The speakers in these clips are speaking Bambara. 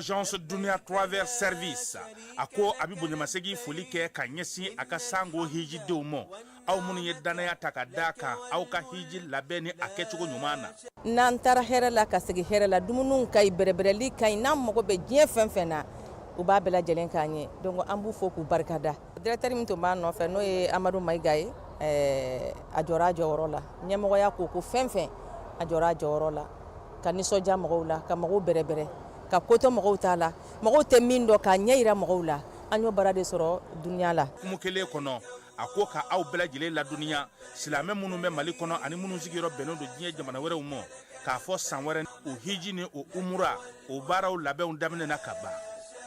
Agence Dunia Travel Service, a ko a bɛ bonyamasegin foli kɛ ka ɲɛsin a ka sango hijidenw ma, aw minnu ye dannaya ta ka da kan aw ka hiji labɛn ni a kɛcogo ɲuman na. N'an taara hɛrɛ la ka segin hɛrɛ la, dumuniw ka ɲi, bɛrɛbɛrɛli ka ɲi, n'an mago bɛ diɲɛ fɛn fɛn na, u b'a bɛɛ lajɛlen k'an ye. Donc an b'u fo k'u barikada. Directeur min tun b'a nɔfɛ, n'o ye Amadu Mayiga ye, a jɔra a jɔyɔrɔ la. Ɲɛmɔgɔya ko ko fɛn fɛn, a jɔra a jɔyɔrɔ la ka nisɔndiya mɔgɔw la, ka mɔgɔw bɛrɛbɛrɛ, ka kotɔ mɔgɔw t'a la, mɔgɔw tɛ min dɔn k'a ɲɛ yira mɔgɔw la. An y'o baara de sɔrɔ Dunia la. Kumu kelen kɔnɔ, a ko ka aw bɛɛ lajɛlen ladɔnniya, silamɛ minnu bɛ Mali kɔnɔ ani minnu sigiyɔrɔ bɛnnen don diɲɛ jamana wɛrɛw ma, k'a fɔ san wɛrɛ o hiji ni o umura o baaraw labɛnw daminɛna ka ban.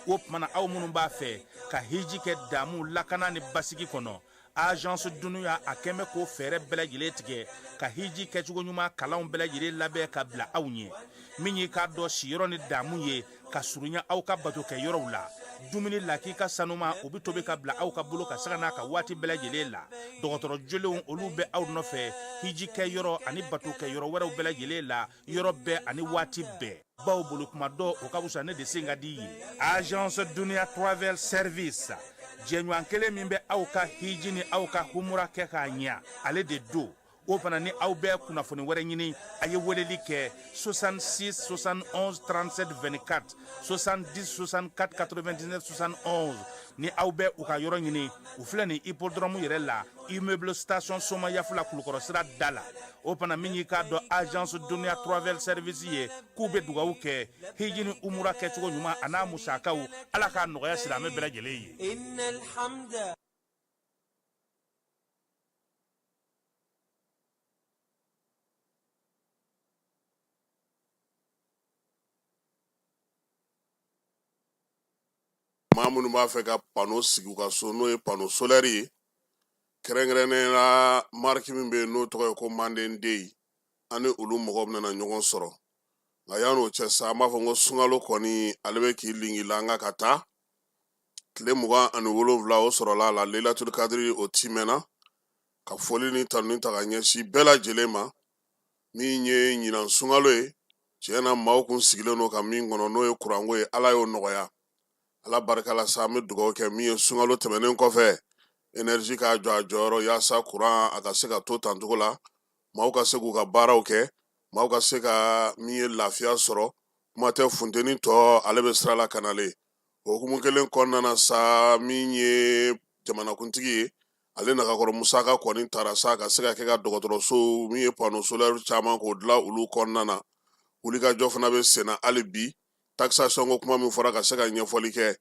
O tuma na, aw minnu b'a fɛ ka hiji kɛ damu, lakana ni basigi kɔnɔ, Agence Dunia a kɛn bɛ k'o fɛɛrɛ bɛɛ lajɛlen tigɛ ka hiji kɛcogo ɲuman kalanw bɛɛ lajɛlen labɛn ka bila aw ɲɛ. Min y'i k'a dɔn siyɔrɔ ni damu ye ka surunya aw ka bato kɛ yɔrɔw la, dumuni lakika sanuma, o bɛ tobi ka bila aw ka bolo ka sanga n'a ka waati bɛɛ lajɛlen la. Dɔgɔtɔrɔ jolenw, olu bɛ aw nɔfɛ hiji kɛ yɔrɔ ani bato kɛ yɔrɔ wɛrɛw bɛɛ lajɛlen la, yɔrɔ bɛɛ ani waati bɛɛ. Baw bolo kuma dɔ, o ka fisa ne de sen ka di ye. Agence Dunia Travel Service, jɛɲɔgɔn kelen min bɛ aw ka hiji ni aw ka humura kɛ k'a ɲɛ, ale de don. O fana ni aw bɛ kunnafoni wɛrɛ ɲini, a ye weleli kɛ 66 71 37 24, 70 64 99 71. Ni aw bɛ u ka yɔrɔ ɲini, u filɛ nin hippodrome yɛrɛ la, immeuble station Somayafula, Kulukɔrɔ sira da la. O fana, min y'i k'a dɔn Agence Dunia Travel Service ye, k'u bɛ dugawu kɛ hiji ni umura kɛcogo ɲuman a n'a musakaw, Ala k'a nɔgɔya silamɛ bɛɛ lajɛlen ye. Maa minnu b'a fɛ ka panneau sigi u ka so, n'o ye panneau solaire ye, kɛrɛnkɛrɛnnenya la marque min bɛ yen n'o tɔgɔ ye ko Manden Dey, an ni olu mɔgɔw bɛna ɲɔgɔn sɔrɔ. Nka yan'o cɛ sa, an b'a fɔ ko sunkalo kɔni, ale bɛ k'i lingilanga ka taa. Tile 27, o sɔrɔla a la, Leilatul Kadiri o timɛna. Ka foli ni tanuni ta ka ɲɛsin bɛɛ lajɛlen ma. Min ye ɲinan sunkalo ye, tiɲɛ na, maaw kun sigilen don ka min kɔnɔ, n'o ye kuranko ye, Ala y'o nɔgɔya. Ala barika la sa, an bɛ dugawu kɛ min ye sunkalo tɛmɛnen kɔfɛ, énergie k'a jɔ a jɔyɔrɔ, yaasa kuran a ka se ka to tancogo la, maaw ka se k'u ka baaraw kɛ, maaw ka se ka min ye lafiya sɔrɔ. Kuma tɛ, funteni tɔ ale bɛ sira la kanalen. O hukumu kelen kɔnɔna na sa, min ye jamanakuntigi ye, ale nagakɔrɔ musaka kɔni taara sa ka se ka kɛ ka dɔgɔtɔrɔso min ye panneau solaire caman k'o dilan olu kɔnɔna na. Wulikajɔ fana bɛ senna hali bi. Taxation ko kuma min fɔra ka se ka ɲɛfɔli kɛ,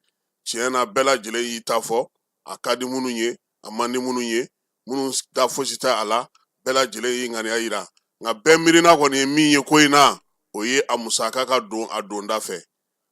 tiɲɛ na, bɛɛ lajɛlen y'i ta fɔ. A ka di minnu ye, a man di minnu ye, minnu da fosi tɛ a la, bɛɛ lajɛlen y'i ŋaniya yira. Nka bɛɛ miirina kɔni ye min ye ko in na, o ye a musaka ka don a donda fɛ.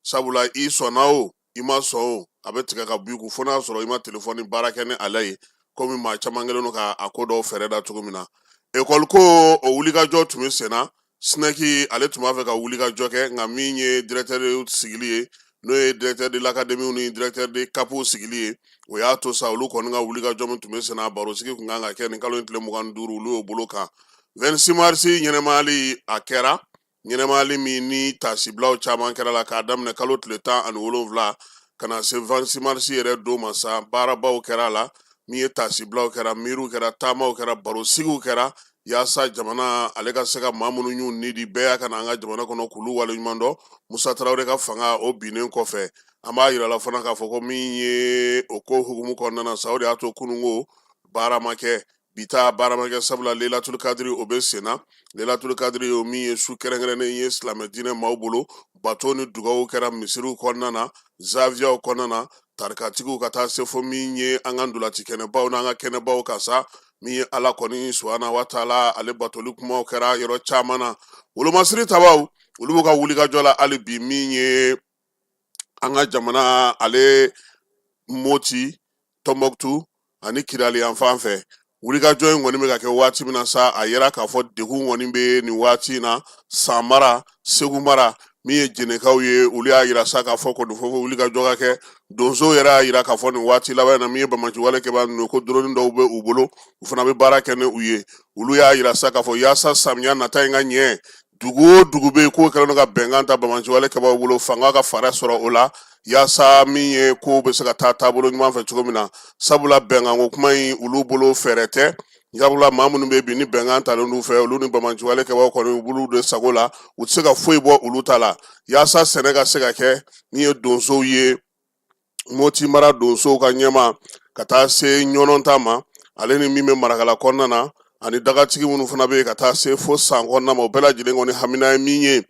Sabula i sɔnna o, i ma sɔn o, a bɛ tigɛ ka bɔ i kun, fo n'a sɔrɔ i ma telefɔni baara kɛ ni ale ye, komi maa caman kɛlen don ka a ko dɔw fɛɛrɛ da cogo min na. Ekɔli ko, o wulikajɔ tun bɛ senna. SNEC ale tun b'a fɛ ka wulikajɔ kɛ, nka min ye directeur sigili ye, n'o ye directeur de l'académie ni directeur de CAP sigili ye, o y'a to sa olu kɔni ka wulikajɔ min tun bɛ senna, barosigi tun kan ka kɛ nin kalo in tile 25, olu y'o bolo kan. 26 mars ɲɛnɛmayali a kɛra, ɲɛnɛmayali min ni taasibilaw caman kɛra la k'a daminɛ kalo tile 17 ka na se 26 mars yɛrɛ don ma sa. Baarabaw kɛra a la, min ye taasibilaw kɛra, miiriw kɛra, taamaw kɛra, barosigiw kɛra, yaasa jamana ale ka se ka maa minnu y'u ni di bɛɛ y'a ka na an ka jamana kɔnɔ k'olu waleɲuman dɔn. Musa Tarawele ka fanga o binnen kɔfɛ, an b'a yira la fana k'a fɔ ko min ye o ko hukumu kɔnɔna na sa, o de y'a to kununko baara ma kɛ, bi ta baara ma kɛ, sabula Leilatul Kadiri o bɛ senna. Leilatul Kadiri o min ye su kɛrɛnkɛrɛnnen ye silamɛ diinɛ maaw bolo, bato ni dugawu kɛra misiriw kɔnɔna na, zaviyaw kɔnɔna na, tarikatigiw ka taa se fo min ye an ka ntolaci kɛnɛbaw n'an ka kɛnɛbaw kan sa. Min ye Ala kɔni subahana wa taala ale batoli kumaw kɛra yɔrɔ caman na. Wolomasiri tabaw, olu b'u ka wulikajɔ la hali bi. Min ye an ka jamana ale Moti, Tɔnbɔkutu ani Kidali yan fan fɛ, wulikajɔ in kɔni bɛ ka kɛ waati min na sa, a yira k'a fɔ degun kɔni bɛ nin waati in na San mara, Segu mara. Min ye Jɛnɛkaw ye, olu y'a yira sa k'a fɔ kɔni fo wulikajɔ ka kɛ. Donsow yɛrɛ y'a yira k'a fɔ nin waati laban in na, min ye banbaanciwale kɛbaa ninnu ye, ko drone dɔw bɛ u bolo, u fana bɛ baara kɛ ni u ye. Olu y'a yira sa k'a fɔ yaasa samiya nata in ka ɲɛ. Dugu o dugu bɛ yen k'o kɛlen don ka bɛnkan ta banbaanciwale kɛbaaw bolo, fanga ka fɛɛrɛ sɔrɔ o la yaasa min ye kow bɛ se ka taa taabolo ɲuman fɛ cogo min na, sabula bɛnkanko kuma in olu bolo fɛɛrɛ tɛ, sabula maa minnu bɛ bi ni bɛnkan talen d'u fɛ, olu ni banbaanciwale kɛbaaw kɔni u b'olu de sago la, u tɛ se ka foyi bɔ olu ta la yaasa sɛnɛ ka se ka kɛ. Min ye donsow ye, Moti mara donsow ka ɲɛmaa ka taa se Ɲɔnɔn ta ma, ale ni min bɛ Marakala kɔnɔna na, ani dagatigi minnu fana bɛ yen ka taa se fo San kɔnɔna ma, o bɛɛ lajɛlen kɔni hamina ye min ye,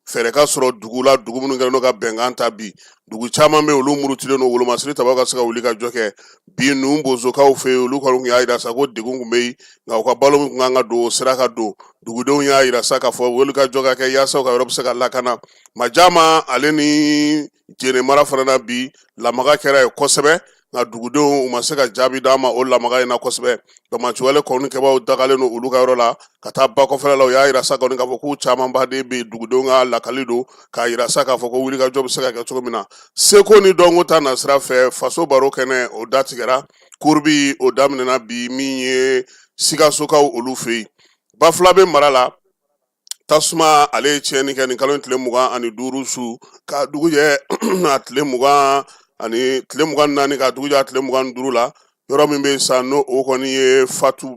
fɛɛrɛ ka sɔrɔ dugu la, dugu minnu kɛlen don ka bɛnkan ta bi. Dugu caman bɛ olu murutilen don, wolomasiri tabaw ka se ka wuli ka jɔ kɛ bi. Ninnu bozokaw fɛ yen, olu kɔni tun y'a jira sa ko degun tun bɛ yen, nka u ka balo min tun kan ka don, o sera ka don. Dugudenw y'a jira sa k'a fɔ wuli ka jɔ ka kɛ yaasa u ka yɔrɔ bɛ se ka lakana. Majama ale ni Jene mara fana na bi, lamaga kɛra yen kosɛbɛ, nka dugudenw u ma se ka jaabi d'a ma o lamaga in na kosɛbɛ. Banbaanciwale kɔni kɛbaaw dagalen don olu ka yɔrɔ la ka taa ba kɔfɛla la. U y'a yira sa kɔni k'a fɔ k'u camanba de bɛ yen, dugudenw ka lakali don k'a yira sa k'a fɔ ko wulikajɔ bɛ se ka kɛ cogo min na. Seko ni dɔnko ta nasira fɛ, faso baro kɛnɛ o datigɛra, kurubi o daminɛna bi min ye Sikasokaw olu fɛ yen, Bafulabe mara la. Tasuma ale ye tiɲɛni kɛ nin kalo in tile 25 su ka dugu jɛ a tile mugan ani tile 24, ka dugu jɛ a tile 25 la, yɔrɔ min bɛ sa n'o o kɔni ye fatu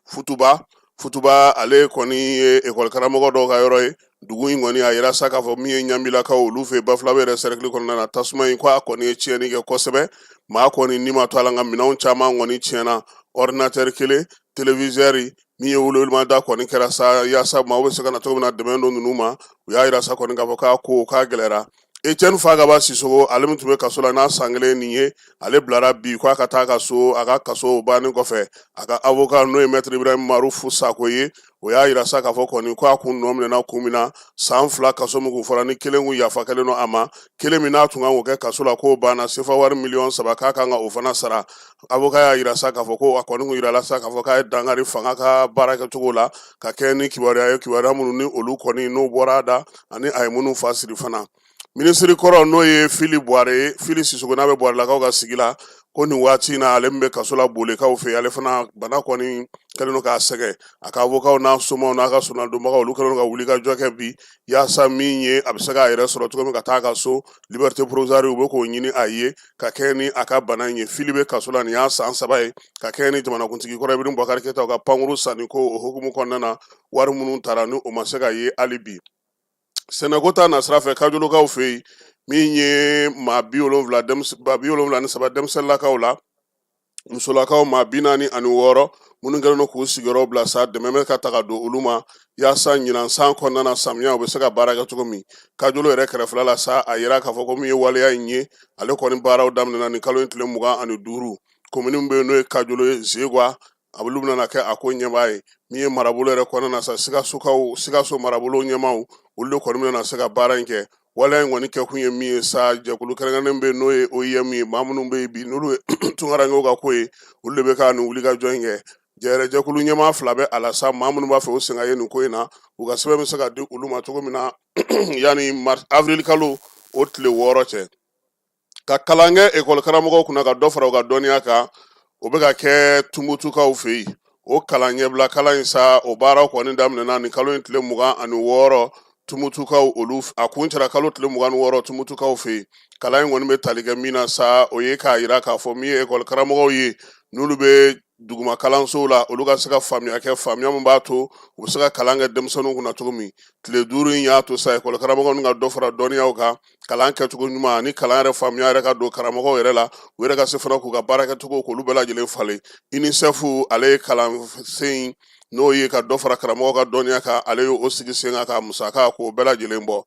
futuba futuba, ale kɔni ye ekɔli karamɔgɔ dɔw ka yɔrɔ ye. Dugu in kɔni a yira sa k'a fɔ min ye Ɲanbilakaw olu fɛ, Bafulabe yɛrɛ sɛrɛkili kɔnɔna na, tasuma in ko a kɔni ye tiɲɛni kɛ kosɛbɛ. Maa kɔni ni ma to a la, nka minɛnw caman kɔni tiɲɛna, ordinateur kelen, téléviseur. Min ye welewelemada kɔni kɛra sa yaasa maaw bɛ se ka na cogo min na dɛmɛ don ninnu ma, u y'a yira sa kɔni k'a fɔ k'a ko k'a gɛlɛyara. Etienne Fagaba Sisoko, ale min tun bɛ kaso la n'a san kelen nin ye, ale bilara bi k'a ka taa ka so. A ka kaso bannen kɔfɛ, a ka avocat n'o ye maître Ibrahim Marufu Sako ye, o y'a yira sa k'a fɔ kɔni ko a kun nɔ minɛna kun min na, san 2 kaso min kun fɔra, ni kelen kun yafa kɛlen don a ma, kelen min n'a tun kan k'o kɛ kaso la k'o banna, sefa wari miliyɔn 3 k'a kan ka o fana sara. Avocat y'a yira sa k'a fɔ ko a kɔni kun yirala sa k'a fɔ k'a ye dankari fanga ka baara kɛcogo la ka kɛ ni kibaruya ye, kibaruya minnu ni olu kɔni n'o bɔra a da ani a ye minnu fa siri fana. Minisiri kɔrɔ n'o ye Fili Buware ye, Fili Sisoko, n'a bɛ Buwarelakaw ka sigi la, ko nin waati in na ale min bɛ kaso la Bolekaw fɛ, ale fana bana kɔni kɛlen don k'a sɛgɛn. A ka avocat n'a somaw n'a ka sonadonbagaw, olu kɛlen don ka wuli ka jɔ kɛ bi yaasa min ye a bɛ se k'a yɛrɛ sɔrɔ cogo min ka taa a ka so, liberté provisoire u bɛ k'o ɲini a ye ka kɛ ni a ka bana in ye. Fili bɛ kaso la nin y'a san 3 ye ka kɛ ni jamanakuntigi kɔrɔ Ibrahim Boubacar Keita ka pankuru sanni ko o hukumu kɔnɔna na, wari minnu taara ni o ma se ka ye hali bi. Sɛnɛko ta nasira fɛ, Kajolokaw fɛ yen, min ye maa 73 denmisɛnlakaw la, musolakaw maa 46 minnu kɛlen don k'u sigiyɔrɔ bila sa, dɛmɛ bɛ ka ta ka don olu ma yaasa ɲinan san kɔnɔna na samiya u bɛ se ka baara kɛ cogo min. Kajolo yɛrɛ kɛrɛfɛla la sa, a yira k'a fɔ ko min ye waleya in ye, ale kɔni baaraw daminɛna nin kalo in tile 25. Komini min bɛ yen n'o ye Kajolo ye, Zegwa, olu bɛna kɛ a ko ɲɛmaa ye. Min ye marabolo yɛrɛ kɔnɔna na sa, Sikasokaw, Sikaso marabolo ɲɛmaaw, olu de kɔni bɛna se ka baara in kɛ. Waleya in kɔni kɛkun ye min ye sa, jɛkulu kɛrɛnkɛrɛnnen bɛ yen n'o ye OIM ye, maa minnu bɛ yen bi n'olu ye tunkarankew ka ko ye, olu de bɛ ka nin wulikajɔ in kɛ. Jɛrɛjɛkulu ɲɛmaa fila bɛ a la sa, maa minnu b'a fɛ u sen ka ye nin ko in na, u ka sɛbɛn bɛ se ka di olu ma cogo min na yanni avril kalo o tile 6 cɛ. Ka kalan kɛ ekɔli karamɔgɔw kunna ka dɔ fara u ka dɔnniya kan, o bɛ ka kɛ Tumutukaw fɛ yen. O kalan ɲɛbila kalan in sa, o baaraw kɔni daminɛna nin kalo in tile 26 Tumutukaw olu, a kuncɛra kalo tile 26 Tumutukaw fɛ yen. Kalan in kɔni bɛ tali kɛ min na sa, o ye k'a yira k'a fɔ min ye ekɔli karamɔgɔw ye n'olu bɛ duguma kalansow la, olu ka se ka faamuya kɛ, faamuya min b'a to u bɛ se ka kalan kɛ denmisɛnninw kunna cogo min. Tile 5 in y'a to sa ekɔli karamɔgɔw ka dɔ fara dɔnniyaw kan, kalan kɛcogo ɲuman ani kalan yɛrɛ faamuya yɛrɛ ka don karamɔgɔw yɛrɛ la, u yɛrɛ ka se fana k'u ka baara kɛcogo k'olu bɛɛ lajɛlen falen. UNICEF ale ye kalansen in n'o ye ka dɔ fara karamɔgɔw ka dɔnniya kan, ale ye o sigi sen kan ka musaka k'o bɛɛ lajɛlen bɔ.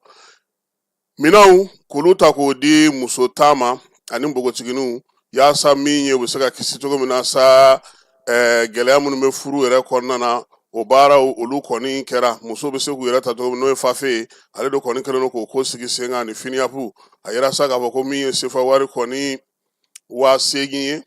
Minɛnw k'olu ta k'o di muso 10 ma ani npogotigininw yaasa min ye u bɛ se ka kisi cogo min na sa gɛlɛya minnu bɛ furu yɛrɛ kɔnɔna na, o baaraw olu kɔni kɛra. Muso bɛ se k'u yɛrɛ ta cogo min, n'o ye FAFE ye, ale de kɔni kɛlen don k'o ko sigi sen kan ani FNUAP. A yira sa k'a fɔ ko min ye sefa wari kɔni 8000 ye,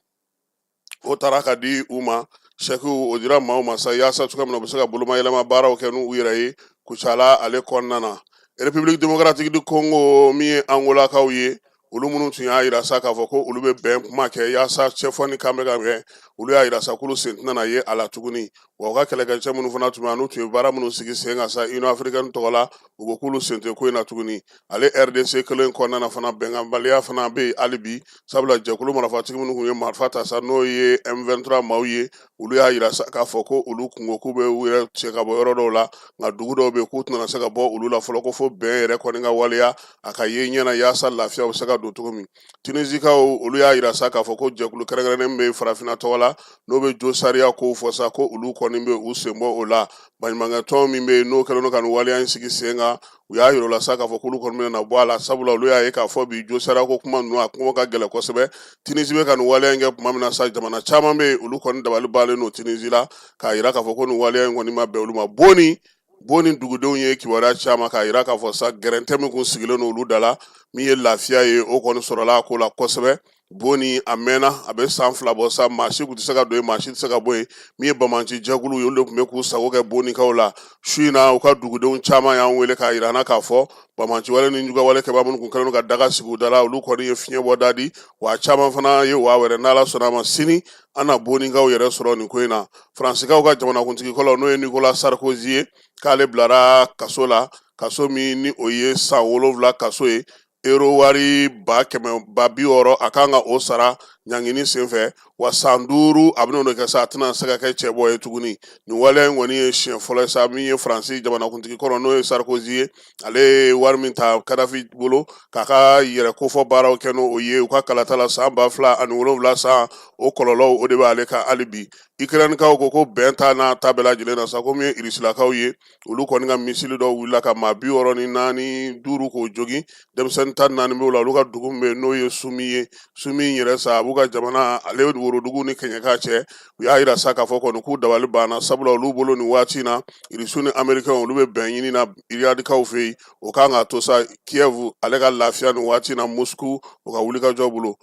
o taara ka di u ma. Sɛkiw o dira maaw ma sa yaasa cogoya min na u bɛ se ka bolomayɛlɛma baaraw kɛ n'u yɛrɛ ye Kucala ale kɔnɔna na. République démocratique du Congo, min ye Angolakaw ye, olu minnu tun y'a yira sa k'a fɔ ko olu bɛ bɛn kuma kɛ yaasa cɛfɔ ni kan bɛ ka kɛ, Olu y'a yira sa k'olu sen tɛna na ye a la tuguni. Wa u ka kɛlɛkɛcɛ minnu fana tun bɛ n'u tun ye baara minnu sigi sen kan sa Union africaine tɔgɔ la, u ko k'olu sen tɛ ko in na tuguni. Ale RDC kelen kɔnɔna na fana, bɛnkanbaliya fana bɛ yen hali bi, sabula jɛkulu marifatigi minnu tun ye marifa ta sa, n'o ye M23 maaw ye, olu y'a yira sa k'a fɔ ko olu kunko k'u bɛ u yɛrɛ cɛ ka bɔ yɔrɔ dɔw la, nka dugu dɔw bɛ yen k'u tɛna se ka bɔ olu la fɔlɔ, ko fo bɛn yɛrɛ kɔni ka waleya a ka ye ɲɛ na yaasa lafiya bɛ se ka don cogo min. Tunisikaw, olu y'a yira sa k'a fɔ ko jɛkulu kɛrɛnkɛrɛnnen bɛ farafinna tɔgɔ la, n'o bɛ jo sariya kow fɔ sa, ko olu kɔni bɛ u sen bɔ o la. Baɲumankɛtɔn min bɛ yen n'o kɛlen don ka nin waleya in sigi sen kan, u y'a yira o la sa k'a fɔ k'olu kɔni bɛna na bɔ a la, sabula olu y'a ye k'a fɔ bi jo sariya ko kuma ninnu, a kuma ka gɛlɛn kosɛbɛ. Tunisi bɛ ka nin waleya in kɛ tuma min na sa, jamana caman bɛ yen, olu kɔni dabali balen don Tunisi la, k'a yira k'a fɔ ko nin waleya in kɔni ma bɛn olu ma. Boni dugudenw ye kibaruya caman k'a yira k'a fɔ sa gɛrɛntɛ min kun sigilen don olu da la, min ye lafiya ye, o kɔni sɔrɔla a ko la kosɛbɛ. Boni a mɛnna, a bɛ san 2 bɔ sa, maa si kun tɛ se ka don yen, maa si tɛ se ka bɔ yen. Min ye banbaanci jɛkulu ye, olu de tun bɛ k'u sago kɛ Bonikaw la. Su in na, u ka dugudenw caman y'an wele k'a yira an na k'a fɔ banbaanci wale ni juguya kɛbaa minnu kun kɛlen don ka daga sigi u da la, olu kɔni ye fiɲɛ bɔ da di, wa caman fana ye waa wɛrɛ. N'Ala sɔnna a ma, sini an na Bonikaw yɛrɛ sɔrɔ nin ko in na. Faransikaw ka jamanakuntigi kɔrɔ, n'o ye Nicolas Sarkozy ye, k'ale bilara kaso la, kaso min ni o ye san 7 kaso ye, euro wari 160,000, a kan ka o sara ɲangini senfɛ, wa san 5 a bɛna o kɛ sa, a tɛna se ka kɛ cɛbɔ ye tuguni. Nin waleya in kɔni ye siɲɛ fɔlɔ ye sa min ye Faransi jamanakuntigi kɔrɔ, n'o ye Sarkozy ye, ale ye wari min ta Kadafi bolo k'a ka yɛrɛ kofɔ baaraw kɛ n'o ye u ka kalata la san 2007 san, o kɔlɔlɔw o de b'ale kan hali bi. Ukrainekaw ko bɛn t'a n'a ta bɛɛ lajɛlen na sa, ko min ye Irisilakaw ye, olu kɔni ka misili dɔw wulila ka maa 65 k'o jogin, denmisɛnnin 14 b'o la. Olu ka dugu min bɛ yen n'o ye Sumi ye, Sumi yɛrɛ sa, a b'u ka jamana ale worodugu ni kɛɲɛka cɛ. U y'a yira sa k'a fɔ kɔni k'u dabali banna, sabula olu bolo nin waati in na, Irisiw ni Amerikɛnw olu bɛ bɛn ɲini na Iriyadikaw fɛ yen, o kan k'a to sa Kiev ale ka lafiya nin waati in na Moscou o ka wulikajɔ bolo.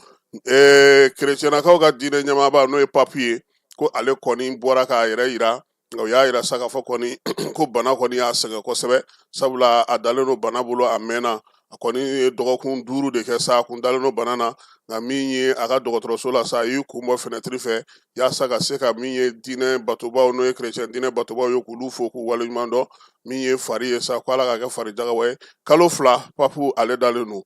Kerecɛnakaw ka diinɛ ɲɛmaaba, n'o ye papu ye, ko ale kɔni bɔra k'a yɛrɛ yira, nka u y'a yira sa k'a fɔ kɔni ko bana kɔni y'a sɛgɛn kosɛbɛ, sabula a dalen don bana bolo a mɛnna. A kɔni ye dɔgɔkun 5 de kɛ sa, a kun dalen don bana na, nka min ye a ka dɔgɔtɔrɔso la sa, a y'i kun bɔ fenɛtiri fɛ yaasa ka se ka min ye diinɛ batobaw, n'o ye kerecɛn diinɛ batobaw ye, k'olu fo k'u waleɲuman dɔn. Min ye fari ye sa, ko Ala k'a kɛ fari jagabɔ ye. Kalo 2 papu ale dalen don.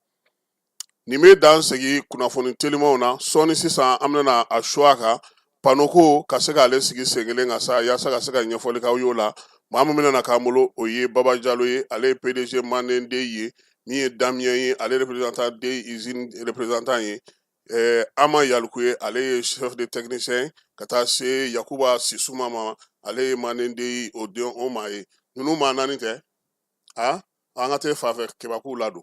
Nin bɛ dan sigi kunnafoni telimanw na. Sɔɔni sisan, an bɛna a su a kan panoko ka se k'ale sigi sen kelen kan sa, yaasa ka se ka ɲɛfɔli k'aw y'o la. Maa min bɛna k'an bolo, o ye Baba Jalo ye, ale ye PDG Manden DEI ye, min ye Damien ye, ale représentant DEI usine représentant ye, Ama Yaliku ye, ale ye chef de technicien, ka taa se Yakuba Sisuma ma, ale ye Manden DEI o den o maa ye. Ninnu maa naani tɛ a an ka te fa fɛ kebakuw ladon.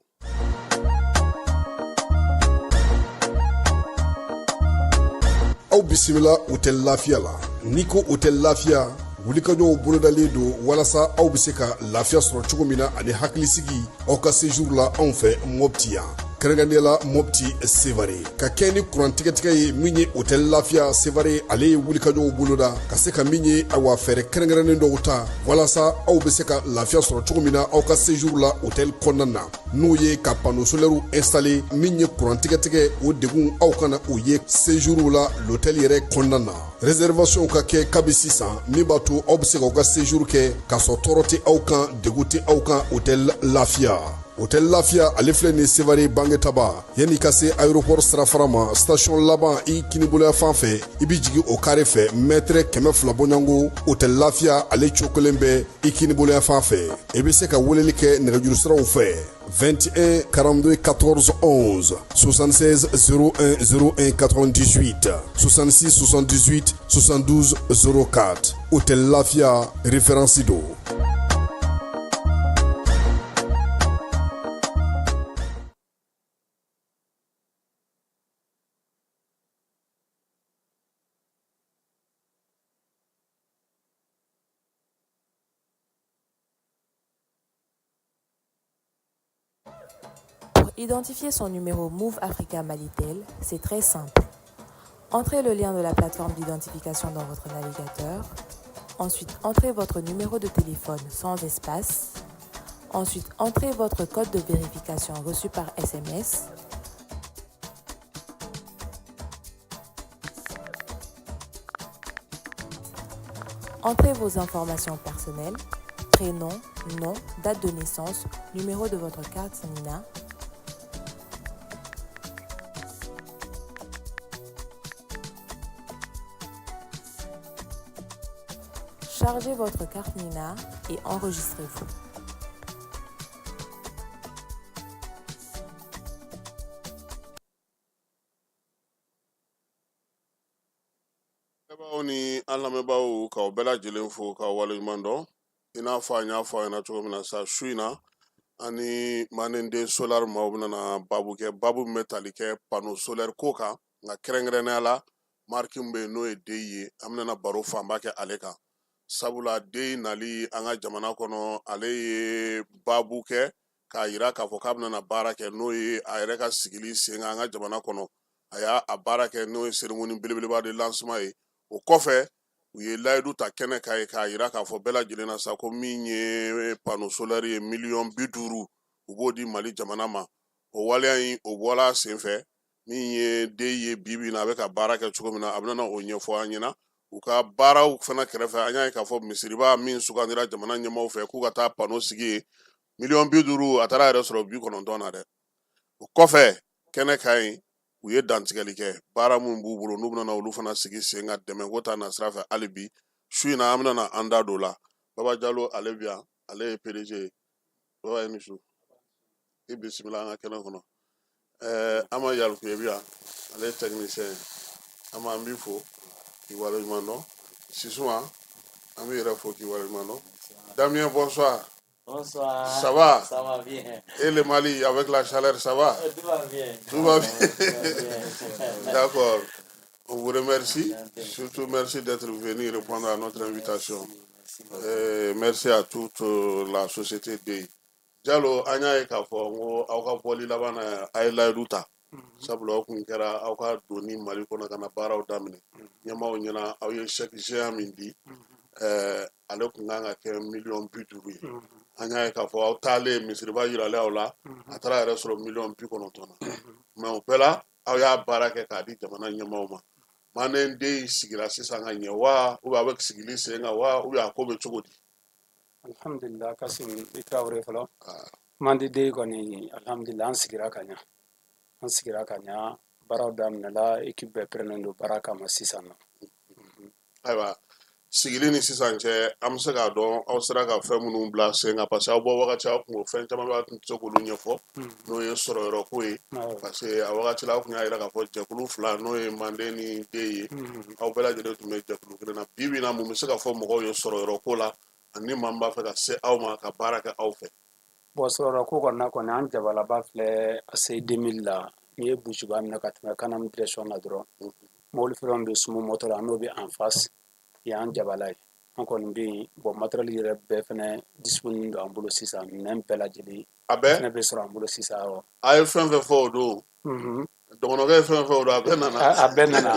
Aw bisimila Hôtel Lafiya la. N'i ko Hôtel Lafiya, wulikajɔw bolodalen don walasa aw bɛ se ka lafiya sɔrɔ cogo min na ani hakilisigi aw ka séjour la anw fɛ Mopti yan, kɛrɛnkɛrɛnnenya la Mopti Sevare. Ka kɛ ni kuran tigɛtigɛ ye, min ye Hôtel Lafiya Sevare, ale ye wulikajɔw boloda ka se ka min ye awa fɛɛrɛ kɛrɛnkɛrɛnnen dɔw ta walasa aw bɛ se ka lafiya sɔrɔ cogo min na aw ka séjour la hôtel kɔnɔna na, n'o ye ka panneau solaire installer. Min ye kuran tigɛtigɛ, o degun aw kana o ye séjour la l'hôtel yɛrɛ kɔnɔna na. Réservation ka kɛ kabi sisan, min b'a to aw bɛ se k'aw ka séjour kɛ k'a sɔrɔ tɔɔrɔ tɛ aw kan, degun tɛ aw kan. Hôtel Lafiya, Hôtel Lafiya, ale filɛ nin Sevare Bangetaba, yanni ka se aéroport sirafara ma, station laban i kiniboloya fan fɛ, i bɛ jigin o kare fɛ, mètre 200 bɔɲɔgɔnko, Hôtel Lafiya ale cokolen bɛ i kiniboloya fan fɛ. I bɛ se ka weleli kɛ nɛgɛjuru siraw fɛ: 21 42 14 11, 76 01 01 98, 66 78 72 04. Hôtel Lafia, référence don. Pour identifier son numéro Moov Africa Malitel, c'est très simple. Entrez le lien de la plateforme d'identification dans votre navigateur. Ensuite, entrez votre numéro de téléphone sans espace. Ensuite, entrez votre code de vérification reçu par SMS. Entrez vos informations personnelles, prénom, nom, date de naissance, numéro de votre carte NINA. Chargez votre carte NINA et enregistrez-vous. Aw ni an lamɛnbaaw, k'aw bɛɛ lajɛlen fo k'aw waleɲuman dɔn. I n'a fɔ an y'a fɔ a ɲɛna cogo min na sa, su in na, an ni Manden Solar maaw bɛna baabu kɛ, baabu min bɛ tali kɛ panneau solaire ko kan, nka kɛrɛnkɛrɛnnenya la, marque min bɛ yen n'o ye DEY ye, an bɛna baro fanba kɛ ale kan, sabula DEY nali an ka jamana kɔnɔ, ale ye baabu kɛ k'a yira k'a fɔ k'a bɛna baara kɛ, n'o ye a yɛrɛ ka sigili sen kan an ka jamana kɔnɔ. A y'a a baara kɛ, n'o ye cérémonie belebeleba de lancement ye. O kɔfɛ, u ye layidu ta kɛnɛ kan ye k'a yira k'a fɔ bɛɛ lajɛlen na sa ko min ye panneau solaire ye, miliyɔn 50, u b'o di Mali jamana ma. O waleya in, o bɔla a sen fɛ. Min ye DEY ye, bi bi in na, a bɛ ka baara kɛ cogo min na, a bɛna o ɲɛfɔ an ɲɛna. U ka baaraw fana kɛrɛfɛ, an y'a ye k'a fɔ misiriba min sugandira jamana ɲɛmaaw fɛ k'u ka taa panneau sigi yen, miliyɔn 50, a taara yɛrɛ sɔrɔ 90 na dɛ. O kɔfɛ, kɛnɛ kan yen, u ye dantigɛli kɛ baara min b'u bolo, n'u bɛna olu fana sigi sen ka dɛmɛ ko ta nasira fɛ. Hali bi su in na, an bɛna an da don o la. Baba Jalo, ale bi yan, ale ye PDG ye. Baba, ye ni su, i bisimila an ka kɛnɛ kɔnɔ. Ama Yalikuye bi yan, ale ye technicien ye. Ama, an b'i fo k'i waleɲuman dɔn. Sisuma, an b'i yɛrɛ fo k'i waleɲuman dɔn. Damien, bonsoir. Bonsoir. Ça va? Ça va bien. Et le Mali avec la chaleur, ça va? Tout va bien. Tout va bien. Tout va bien. D'accord. On vous remercie. Enchanté. Surtout, merci d'être venu répondre à notre invitation. Merci, merci beaucoup. Merci à toute la société DEY. Jalo, an y'a ye k'a fɔ n ko aw ka bɔli laban na, a ye layidu ta, sabula aw kun kɛra aw ka donni Mali kɔnɔ ka na baaraw daminɛ ɲɛmaaw ɲɛna, aw ye chèque géant min di, ale kun kan ka kɛ miliyɔn 50 ye. An y'a ye k'a fɔ aw taalen misiriba yiralen aw la, a taara yɛrɛ sɔrɔ miliyɔn 90 na. Mais o bɛɛ la, aw y'a baara kɛ k'a di jamana ɲɛmaaw ma. Manden DEY sigira sisan ka ɲɛ wa, ou bien a bɛ sigili sen kan wa, ou bien a ko bɛ cogo di? Alhamdulillah, Kasim, i Tarawele fɔlɔ. Manden DEY kɔni, alhamdulillah, an sigira ka ɲa, an sigira ka ɲa, baaraw daminɛla, équipe bɛɛ pɛrɛnnen don baara kama sisan nɔ. Ayiwa, sigili ni sisan cɛ, an bɛ se k'a dɔn aw sera ka fɛn minnu bila sen kan? Parce que aw bɔ wagati, aw kun ko fɛn caman bɛ, aw tun tɛ se k'olu ɲɛfɔ, n'o ye sɔrɔyɔrɔ ko ye, parce que a wagati la, aw kun y'a yira k'a fɔ jɛkulu fila, n'o ye Manden ni DEY ye, aw bɛɛ lajɛlen tun bɛ jɛkulu kelen na. Bi bi in na, mun bɛ se ka fɔ mɔgɔw ye sɔrɔyɔrɔ ko la, ani maa min b'a fɛ ka se aw ma ka baara kɛ aw fɛ? Bon, sɔrɔyɔrɔ ko kɔni na kɔni, an jabalaba filɛ ACI 2000 la. N'i ye bujuba minɛ ka tɛmɛ Kanam direction na dɔrɔn, mobili fɛn bɛ sumu moto la, n'o bɛ en face, y'an jabala ye. An kɔni bɛ yen. Bon, matériel yɛrɛ bɛɛ fɛnɛ disponible don an bolo sisan, minɛn bɛɛ lajɛlen A bɛɛ fɛnɛ bɛ sɔrɔ an bolo sisan, awɔ. A ye fɛn fɛn fɔ o don, dɔgɔnɔkɛ ye fɛn fɛn o don, a bɛɛ nana? A bɛɛ nana,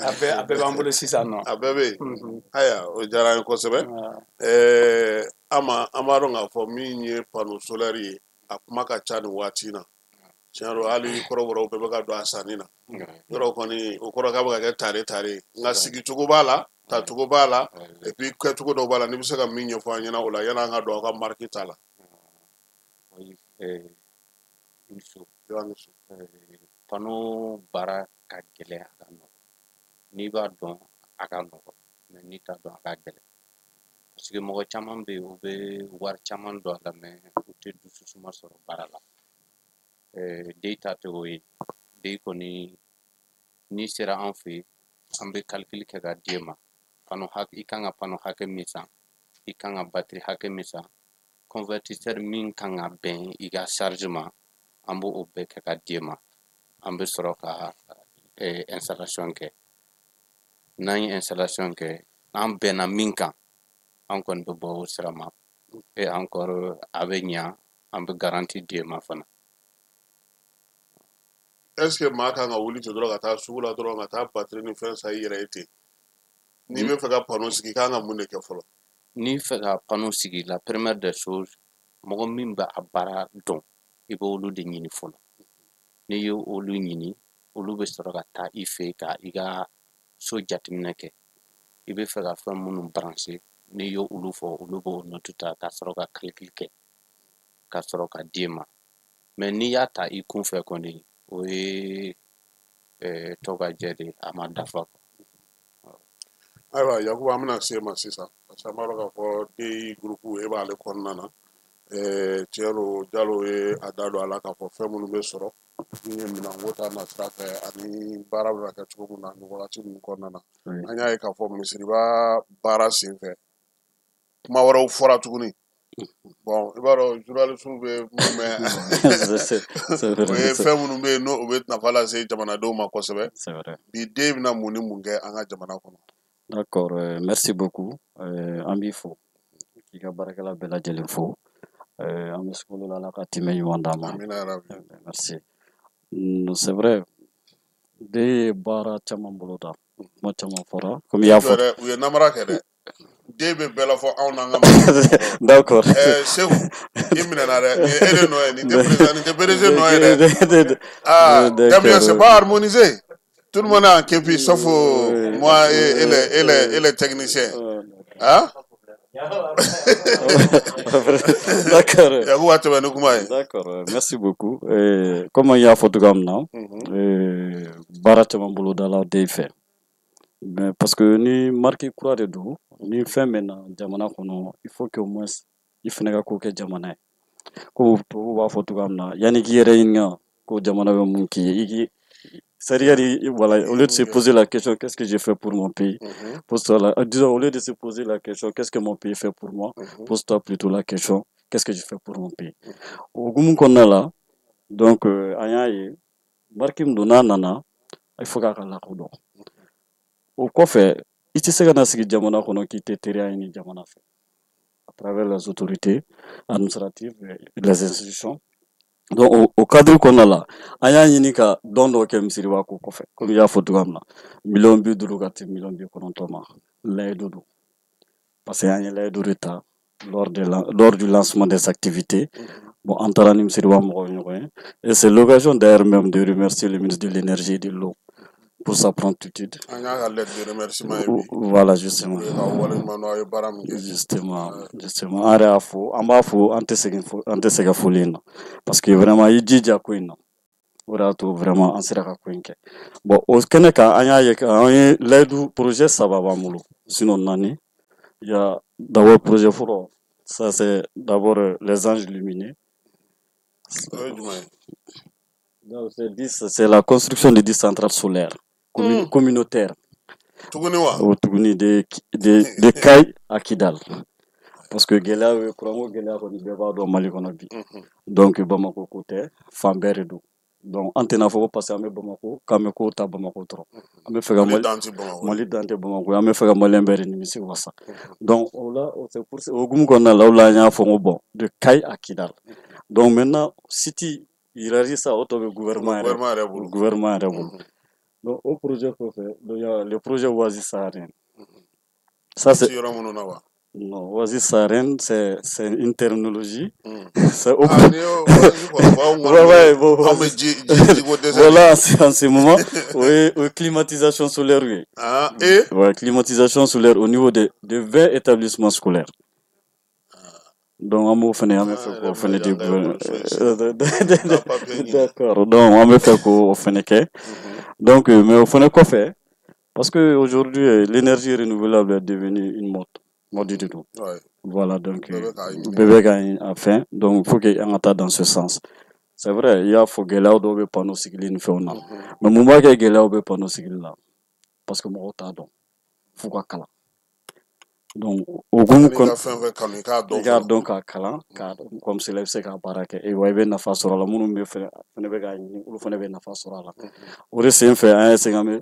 a bɛɛ b'an bolo sisan nɔ. A bɛɛ bɛ yen. Ayiwa, o diyara an ye kosɛbɛ. Ama, an b'a dɔn k'a fɔ min ye panneau solaire ye, a kuma ka ca nin waati in na. Tiɲɛ don, hali kɔrɔbɔrɔw bɛɛ bɛ ka don a sanni na yɔrɔ kɔni, o kɔrɔ k'a bɛ ka kɛ tare tare, nka sigicogo b'a la, tacogo b'a la, et puis kɛcogo dɔw b'a la. N'i bɛ se ka min ɲɛfɔ an ɲɛna o la, yan'an ka don aw ka marque ta la. Oui, Muso, Yɔrɔ ni su. Panneau baara ka gɛlɛn, a ka nɔgɔn. N'i b'a dɔn, a ka nɔgɔn, mais n'i t'a dɔn, a ka gɛlɛn. Parce que mɔgɔ caman bɛ yen, u bɛ wari caman don a la, mais u tɛ dusu suma sɔrɔ baara la. DEY ta tɛ o ye. DEY kɔni, n'i sera an fɛ yen, an bɛ calcul kɛ ka d'e ma. Panneau hakɛ, i kan ka panneau hakɛ min san, i kan ka batterie hakɛ min san, convertisseur min kan ka bɛn i ka charge ma, an b'o bɛɛ kɛ ka d'e ma. An bɛ sɔrɔ ka installation kɛ. N'an ye installation kɛ, an bɛnna min kan, an kɔni bɛ bɔ o sira ma. Et encore, a bɛ ɲa, an bɛ garantie d'e ma fana. Est ce que maa kan ka wuli ten dɔrɔn ka taa sugu la dɔrɔn ka taa batterie ni fɛn san i yɛrɛ ye ten? N'i bɛ fɛ ka panneau sigi, i kan ka mun de kɛ fɔlɔ? N'i fɛ ka panneau sigi, la première des choses, mɔgɔ min bɛ a baara dɔn, i bɛ olu de ɲini fɔlɔ. N'i ye olu ɲini, olu bɛ sɔrɔ ka taa i fɛ yen ka i ka so jateminɛ kɛ. I bɛ fɛ ka fɛn minnu brancher, n'i ye olu fɔ, olu b'o note ta ka sɔrɔ ka calcul kɛ ka sɔrɔ ka d'i ma. Mais n'i y'a ta i kun fɛ kɔni, o ye tɔ ka jɛ de, a ma dafa. Ayiwa Yakuba, an bɛna se ma sisan, parce que an b'a dɔn k'a fɔ DEY groupe, e b'ale kɔnɔna na. Tiɲɛ don, Jalo ye a da don a la k'a fɔ fɛn minnu bɛ sɔrɔ min ye minɛnko ta nasira fɛ ani baara bɛ ka kɛ cogo min na nin wagati ninnu kɔnɔna na. An y'a ye k'a fɔ misiriba baara senfɛ, kuma wɛrɛw fɔra tuguni. Bon, i b'a dɔn, journaliste bɛ mun mɛn, o ye fɛn minnu bɛ yen, n'o bɛ nafa lase jamanadenw ma kosɛbɛ. Bi, DEY bɛna mun ni mun kɛ an ka jamana kɔnɔ? D'accord, merci beaucoup. An b'i fo k'i ka baarakɛla bɛɛ lajɛlen fo. An bɛ sunkalo la, Ala ka tɛmɛ ɲuman d'an ma. Amina yarabi. Merci. C'est vrai, DEY ye baara caman boloda, kuma caman fɔra komi i y'a fɔ. U ye namara kɛ dɛ, DEY bɛ bɛɛ la fɔ anw n'an ka. D'accord. Seku, i minɛna dɛ, nin ye e de nɔ ye, nin tɛ président, nin tɛ PDG nɔ ye dɛ. Ah, Damien, c'est pas harmonisé. Tout le monde est en képi sauf moi et les techniciens. Hein? D'accord. Yakuba, tɛmɛ ni kuma ye. D'accord, merci beaucoup. Comme an y'a fɔ cogoya min na, baara caman bolodala DEY fɛ. Mais parce que ni marque kura de don, ni fɛn bɛ na jamana kɔnɔ, il faut que au moins i fana ka ko kɛ jamana ye. Ko tubabuw b'a fɔ cogoya min na, yanni k'i yɛrɛ ɲininka ko jamana bɛ mun k'i ye, i k'i, c'est-à-dire, voilà, au lieu de se poser la question qu'est-ce que j'ai fait pour mon pays, pose-toi la, disons, au lieu de se poser la question qu'est-ce que mon pays fait pour moi, pose-toi plutôt la question qu'est-ce que je fais pour mon pays. O hukumu kɔnɔna la, donc an y'a ye, marque min don, n'a nana, il faut k'a ka lakodɔn. O kɔfɛ, i tɛ se ka na sigi jamana kɔnɔ k'i tɛ teriya ɲini jamana fɛ à travers les autorités administratives et les institutions. Donc o cadre kɔnɔna la, an y'a ɲini ka dɔn dɔ kɛ misiriba ko kɔfɛ, komi i y'a fɔ cogoya min na, 50 miliyɔn ka se 90 miliyɔn ma, layidu don, parce que an ye layidu de ta lors du lancement des activités. Bon, an taara ni misiriba mɔgɔw ɲɔgɔn ye, et c'est l'occasion d'ailleurs même de remercier le ministre de l'Énergie et de l'Eau pour sa promptitude. An y'a ka lettre de remerciement ye bi. Voilà, justement. O ye ka waleɲuman dɔn, aw ye baara min kɛ. Justement, an yɛrɛ y'a fo, an b'a fo, an tɛ sɛgɛn fo, an tɛ sɛgɛn foli in na, parce que vraiment i jija ko in na, o de y'a to vraiment an sera ka ko in kɛ. Bon, o kɛnɛ kan, an y'a ye an ye layidu, projet saba b'an bolo, sinon naani. Il y a d'abord projet fɔlɔ, ça c'est d'abord les anges lumineux. O ye jumɛn ye? Donc c'est 10, c'est la construction de 10 centrales solaires communautaires. Tuguni wa? O tuguni, de Kayes à Kidal. Parce que gɛlɛya bɛ courant ko gɛlɛya kɔni, bɛɛ b'a dɔn Mali kɔnɔ bi. Donc Bamako ko tɛ, fan bɛɛ de don. Donc an tɛna fɔ ko parce que an bɛ Bamako k'an bɛ ko ta Bamako dɔrɔn. An bɛ fɛ ka Mali dan tɛ Bamakɔ ye. Mali dan tɛ Bamako ye, an bɛ fɛ ka Malien bɛɛ de nimisi wasa. Donc o la, c'est pour o hukumu kɔnɔna la, o la an y'a fɔ ko bon, de Kayes à Kidal. Donc maintenant, site hiérarchie sa, o tɔ bɛ gouvernement yɛrɛ Gouvernement yɛrɛ bolo. Gouvernement yɛrɛ bolo. Donc au projet kɔfɛ, donc il y a le projet Oasis saharien. Ça c'est Ci yɔrɔ minnu na wa? Non, Oasis saharien, c'est une terminologie. C'est au Ah, ni y'o oasis kɔni fɔ, anw kɔni Ouais, bon, anw bɛ ji ji ji ko dɛsɛ de. Voilà, en ce moment, oui, oui, climatisation solaire, oui. Ah, et Ouais, climatisation solaire au niveau de 20 établissements scolaires. Donc, an b'o fɛnɛ, an bɛ fɛ Ah, k'o yɛrɛ fɛnɛ bɛna di yan ka ekɔliso ye sisan. Taa papier ɲini. D'accord, donc an bɛ fɛ k'o fɛnɛ kɛ. Donc, mais o fɛnɛ kɔfɛ, parce que aujourd'hui, l'énergie renouvelable est devenue une mode, mode de don. Voilà, donc Bɛɛ bɛ k'a ɲini. Bɛɛ bɛ k'a a fɛn, donc il faut que an ka taa dans ce sens. C'est vrai, i y'a fɔ, gɛlɛyaw dɔw bɛ panneau sigili ni fɛnw na. Mais mun b'a kɛ gɛlɛyaw bɛ panneau sigili la? Parce que mɔgɔw t'a dɔn, f'u ka kalan. Donc o hukumu Yanni i kɔnɔ ka fɛn fɛn kanu, i k'a i dɔn k'a fɔlɔ. Dɔn k'a kalan, k'a comme cela i bɛ se k'a baara kɛ, et wa i bɛ nafa sɔrɔ a la. Minnu bɛ fɛnɛ bɛ k'a ɲini, olu fɛnɛ bɛ nafa sɔrɔ a la. O de sen fɛ, an y'a essayé an bɛ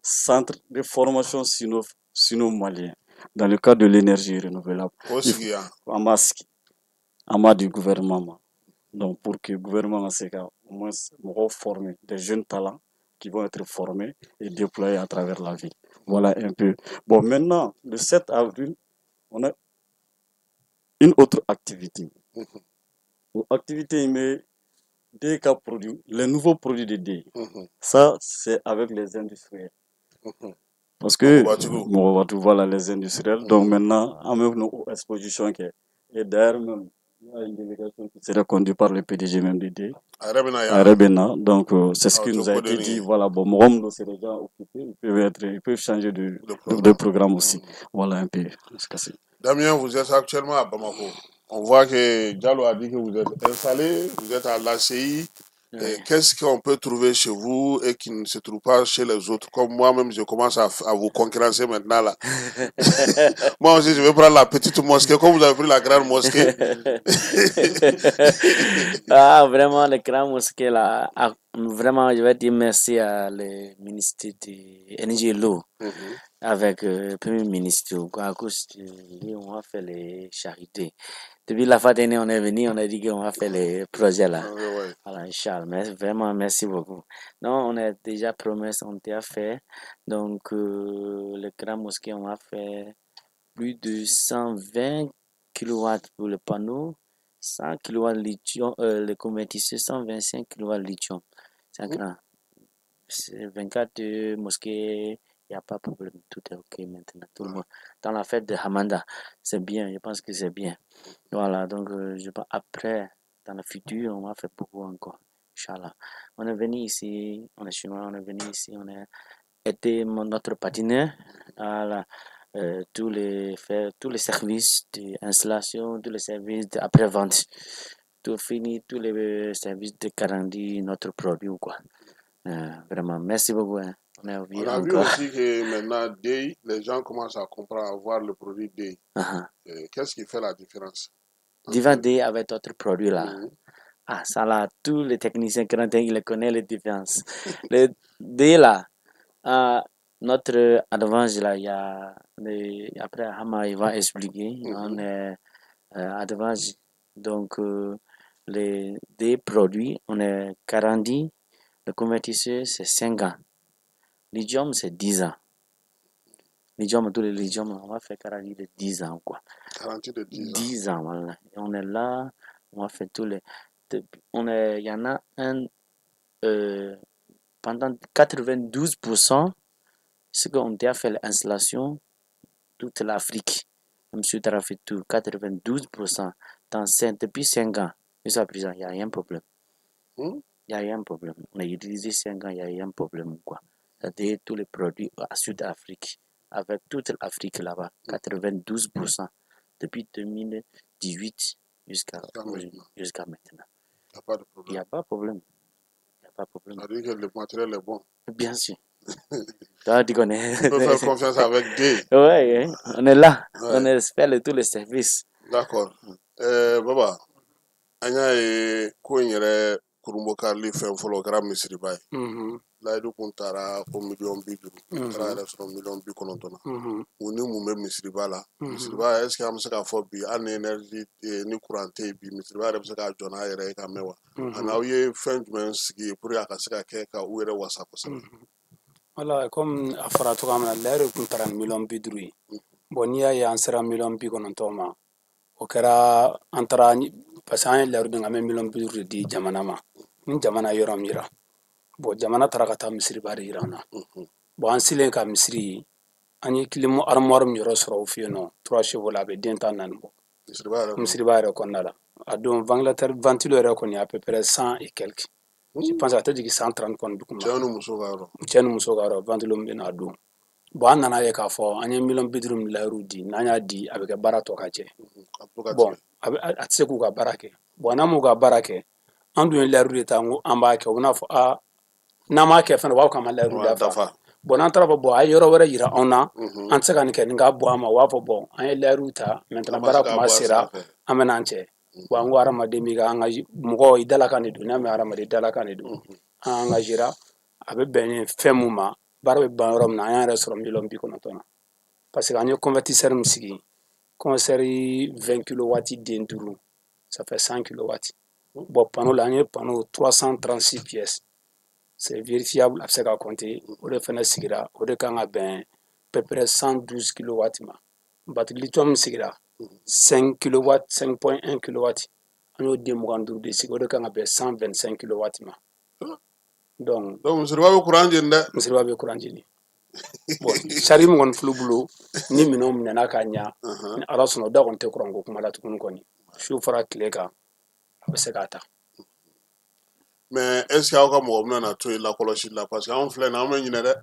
centre de formation sino malien dans le cadre de l'énergie renouvelable. K'o sigi yan. An b'a sigi, an b'a di gouvernement ma. Donc pour que gouvernement ka se ka au moins mɔgɔw former, des jeunes talents qui vont être formés et déployés à travers la ville. Voilà un peu. Bon, maintenant, le 7 avril, on a une autre activité. Activité, mais DEY ka produits, les nouveaux produits de DEY. Ça, c'est avec les industriels. Parce que mɔgɔbatigiw, voilà, les industriels. Donc maintenant, an bɛ n'o exposition kɛ. Et d'ailleurs même, il y a une délégation qui serait conduite par le PDG même de Dey. A yɛrɛ bɛ na yan. A yɛrɛ bɛ na. Donc c'est ce qui nous a été dit. Voilà, bon, mɔgɔ min don, c'est déjà occupé, ils peuvent changer de programme aussi. Voilà un peu. Damien, vous êtes actuellement à Bamako. On voit que Diallo a dit que vous êtes installé, vous êtes à l'ACI. Oui. Qu'est-ce qu'on peut trouver chez vous et qui ne se trouve pas chez les autres? Comme moi-même, je commence à vous concurrencer maintenant là. Moi aussi, je vais prendre la petite mosquée, comme vous avez pris la grande mosquée. Ah, vraiment, la grande mosquée là, ah, vraiment, je vais dire merci à le ministre de l'énergie et l'eau, avec le premier ministre, à cause de lui, on va faire les charités. Depuis la fin d'année, on est venu, on a dit qu'on va faire les projets là. Ah, ouais. Voilà, Inch'Allah. Mais vraiment, merci beaucoup. Non, on a déjà promesse, on t'a fait. Donc, le grand mosquée, on va faire plus de 120 kilowatts pour le panneau, 100 kilowatts lithium, le convertisseur, 125 kilowatts lithium. C'est grand. C'est 24 mosquées, il n'y a pas de problème. Tout est OK maintenant. Tout le monde. Dans la fête de Hamanda, c'est bien. Je pense que c'est bien. Voilà, donc je pense après, dans le futur, on va faire beaucoup encore. Inch'Allah. On est venu ici, on est chinois, on est venu ici, on a été notre partenaire. Voilà. Tous les services d'installation, tous les services d'après-vente, tout fini, tous les services de garantie, notre produit ou quoi. Vraiment, merci beaucoup. Hein. On a vu On a vu encore. Aussi que maintenant, Dey, les gens commencent à comprendre, à voir le produit Dey. Qu'est-ce qui fait la différence? Divan Dey avec d'autres produits là. Ah, ça là, tous les techniciens chrétiens, ils connaissent les différences. Le Dey là, notre advantage là, il y a, après Hama, il va expliquer. On est advantage. Donc, les des produits, on est garanti. Le convertisseur, c'est 5 ans. Lithium, c'est 10 ans. Lithium, tous les lithium, on va faire garantie de 10 ans, quoi. Garantie de 10 ans. 10 ans, voilà. Et on est là, on va faire tous les. On est, il y en a un, pendant 92%, ce qu'on a fait l'installation, toute l'Afrique. Monsieur fait tout, 92% depuis 5 ans. Jusqu'à présent, il n'y a rien de problème. Il n'y a rien de problème. On a utilisé 5 ans, il n'y a rien de problème, quoi. C'est-à-dire tous les produits à Sud-Afrique, avec toute l'Afrique là-bas, 92% depuis 2018 jusqu'à maintenant. Il n'y a pas de Il problème. n'y a pas de problème. Il n'y a pas de problème. C'est-à-dire que le matériel est bon. Bien sûr. Toi, tu connais. On peut faire confiance avec Dey. Oui, on est là. Ouais. On espère tous les services. D'accord. Baba, an y'a ye ko in yɛrɛ kurunbokarili fɛn fɔlɔ o kɛra misiriba ye. Layidu kun taara ko miliyɔn 50, taara yɛrɛ sɔrɔ miliyɔn 90 na. U ni mun bɛ misiriba la? Misiriba, est ce que an bɛ se k'a fɔ bi, hali ni énergie ni courant tɛ yen bi, misiriba yɛrɛ bɛ se k'a jɔ n'a yɛrɛ ye ka mɛn wa? Ani aw ye fɛn jumɛn sigi pour que a ka se ka kɛ ka u yɛrɛ wasa kosɛbɛ? Wala, comme a fɔra cogoya min na, layiru kun taara ni miliyɔn 50 ye. Bon, n'i y'a ye an sera miliyɔn 90 ma, o kɛra an taara, parce que an ye layiru di, an bɛ miliyɔn 50 de di jamana ma. Ni jamana ye yɔrɔ min yira, bon, jamana taara ka taa misiriba de yira an na. Bon, an selen ka misiri ye, an ye clim armoire min yɔrɔ sɔrɔ u fɛ yen nɔ, trois chevaux la, a bɛ den 14 bɔ. Misiriba yɛrɛ kɔnɔ. Misiriba yɛrɛ kɔnɔna la, a don ventilateur, ventilo yɛrɛ kɔni, à peu près 100 et quelques, je pense, a tɛ jigin 130 kɔni duguma. Cɛw ni muso ka yɔrɔ. Cɛ ni muso ka yɔrɔ, ventilo min bɛ na a don. Bon, an nana ye k'a fɔ an ye miliyɔn 50 min layiru di, n'an y'a di, a bɛ kɛ baara tɔ ka jɛ. A bɛ to ka Bon, tigɛ. a tɛ se k'u ka baara kɛ. Bon, n'an m'u ka baara kɛ, an dun ye layiru de ta, n ko an b'a kɛ, u bɛna fɔ aa, n'an m'a kɛ fɛnɛ, u b'a fɔ k'an ma layiru Wa dafa. Dafa. Bon, n'an taara fɔ, bon, a ye yɔrɔ wɛrɛ yira anw na, an tɛ se ka nin kɛ, nin ka bɔ an ma, u b'a fɔ, bon, an ye layiru ta, maintenant An ma se baara k'a kuma bɔ a sera, sira fɛ. An bɛ n'an cɛ. Bon, an ko hadamaden b'i ka an ka mɔgɔ i dalakan de don, n'i y'a mɛn hadamaden dalakan de don. An engagera, a bɛ bɛn ni fɛn mun ma, baara bɛ ban yɔrɔ min na, an y'an yɛrɛ sɔrɔ miliyɔn 90 na. Parce que an ye convertisseur min sigi, convertisseur 20 kilowatts den duuru, ça fait 100 kilowatts. Bon, panneau la, an ye panneau 336 pièces, c'est vérifiable, a bɛ se ka compter. O de fɛnɛ sigira, o de kan ka bɛn peu près 112 kilowatts ma. Batterie lithium min sigira, 5 kilowatts, 5.1 kilowatts, an y'o den 25 de sigi, o de kan ka bɛn 125 kilowatts ma. Donc Donc misiriba bɛ courant jeni dɛ. Misiriba bɛ courant jeni. Bon, charge min kɔni filɛ bolo, ni minɛnw minɛna ka ɲa, ni Ala sɔnna, o da kɔni tɛ kuranko kuma la tuguni kɔni. Su fara tile kan, a bɛ se k'a ta. Mais est ce que aw ka mɔgɔ bɛna na to yen lakɔlɔsili la? Parce que anw filɛ nin, an bɛ ɲinɛ dɛ,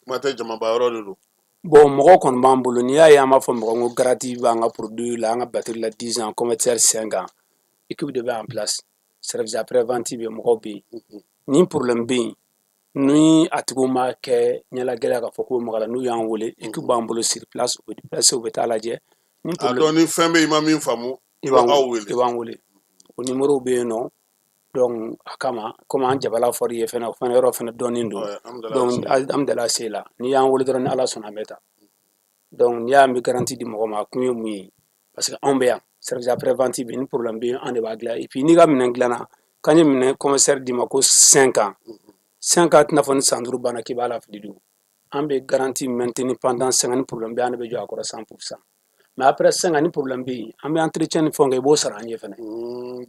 kuma tɛ, jamaba yɔrɔ de don. Bon, mɔgɔw kɔni b'an bolo. N'i y'a ye an b'a fɔ mɔgɔ ko garantie b'an ka produit la, an ka batterie la 10 ans, convertisseur 5 ans, équipe de bɛ en place, service après vente bɛ, mɔgɔw bɛ yen. Ni problème bɛ yen, ni a tigiw ma kɛ ɲɛnagɛlɛya k'a fɔ k'o magala, n'u y'an wele, équipe b'an bolo sur place, u bɛ déplacer, u bɛ taa lajɛ. Ni A dɔn ni fɛn bɛ yen, i ma min faamu, i b'an aw wele. I b'an wele, o numéro bɛ yen nɔ. Donc a kama, komi an jabala fɔr'i ye fɛnɛ, o fɛnɛ yɔrɔ fɛnɛ dɔnnen don. Donc an se la, n'i y'an wele dɔrɔn, ni Ala sɔnna, an bɛ taa. Donc n'i y'a mɛn garantie di mɔgɔ ma, a kun ye mun ye? Parce que anw bɛ yan, service après vente bɛ yen, ni problème bɛ yen, an de b'a dilan. Et puis n'i ka minɛn dilanna, k'an ye minɛn convertisseur d'i ma ko 5 ans, 5 ans tɛna fɔ ni san 5 banna k'i b'a lafili don. An bɛ garantie maintenir pendant 5 ans. Ni problème bɛ yen, an de bɛ jɔ a kɔrɔ 100%. Mais après 5 ans, ni problème bɛ yen, an bɛ entretien ni fɛnw kɛ, i b'o sara an ye fɛnɛ.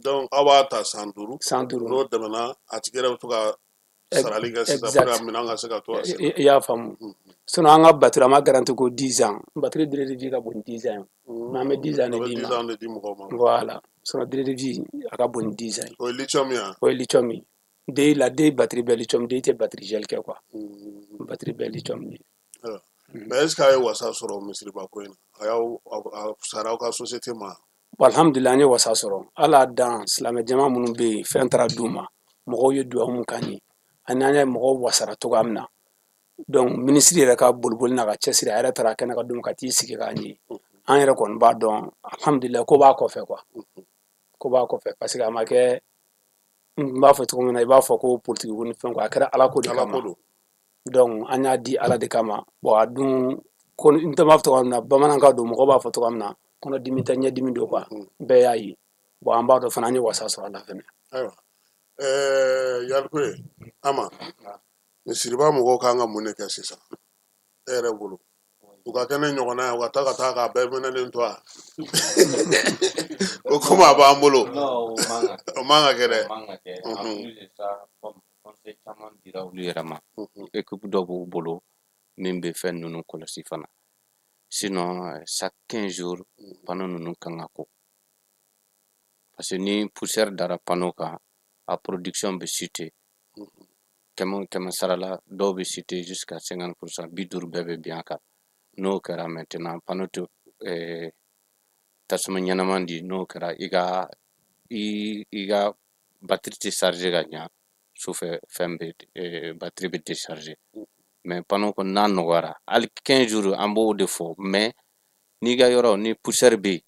Donc aw b'a ta san 5. San 5. N'o tɛmɛna, a tigi yɛrɛ bɛ to ka sarali kɛ sisan pour que minɛn ka se ka to a sen. I y'a faamu. Sinon an ka batterie, an b'a garantie ko 10 ans. Batterie durée de vie ka bon ni 10 ans ye, mais an bɛ 10 ans de d'i ma. 10 ans de di mɔgɔw ma. Voilà, sinon durée de vie a ka bon ni 10 ans ye. O ye lithium ye wa? O ye lithium ye. DI la, DI batterie bɛɛ lithium, DI tɛ batterie gel kɛ quoi, batterie bɛɛ lithium ye. Mais est ce que a ye wasa sɔrɔ misiriba ko in na? A y'aw a sara aw ka société ma? Bon, alhamdulilah, an ye wasa sɔrɔ. Ala dan silamɛ jama minnu bɛ yen, fɛn taara d'u ma, mɔgɔw ye duwawu mun k'an ye, ani an ye mɔgɔw wasara cogoya min na. Donc minisiri yɛrɛ ka boliboli n'a ka cɛsiri, a yɛrɛ taara kɛnɛ ka d'u ma ka t'i sigi k'an ye. An yɛrɛ kɔni b'a dɔn, alhamdulilah, ko b'a kɔfɛ quoi, ko b'a kɔfɛ, parce que a ma kɛ, n b'a fɔ cogo min na, i b'a fɔ ko politiki ko ni fɛn ko, a kɛra Ala ko de kama. Donc an y'a di Ala de kama. Bon, a dun ko n tɛ b'a fɔ cogoya min na, bamanankan don, mɔgɔ b'a fɔ cogoya min na, kɔnɔdimi tɛ, ɲɛdimi don quoi, bɛɛ y'a ye. Bon, an b'a dɔn fana, an ye wasa sɔrɔ a la fɛnɛ. Ayiwa, Yalikoye Ama, misiriba mɔgɔw kan ka mun de kɛ sisan e yɛrɛ bolo? U ka kɛ ne ɲɔgɔnna ye, u ka taa ka taa k'a bɛɛ minɛlen to a ko komi a b'an bolo? O man ka kɛ dɛ. O man ka kɛ. En plus de ça, comme conseil caman dira olu yɛrɛ ma, équipe dɔ b'u bolo min bɛ fɛn ninnu kɔlɔsi fana. Sinon chaque 15 jours, panneau ninnu kan ka ko, parce que ni poussière dara panneau kan, a production bɛ chuter 100 100 sara la, dɔw bɛ chuter jusqu'à 50%, 50 bɛɛ bɛ bin a kan. N'o kɛra, maintenant panneau tɛ tasuma ɲɛnama di. N'o kɛra, i ka batterie tɛ charger ka ɲa sufɛ, fɛn bɛ batterie bɛ décharger. Mais panneau kɔni n'a nɔgɔyara hali 15 jours, an b'o de fɔ. Mais n'i ka yɔrɔ ni poussière bɛ yen,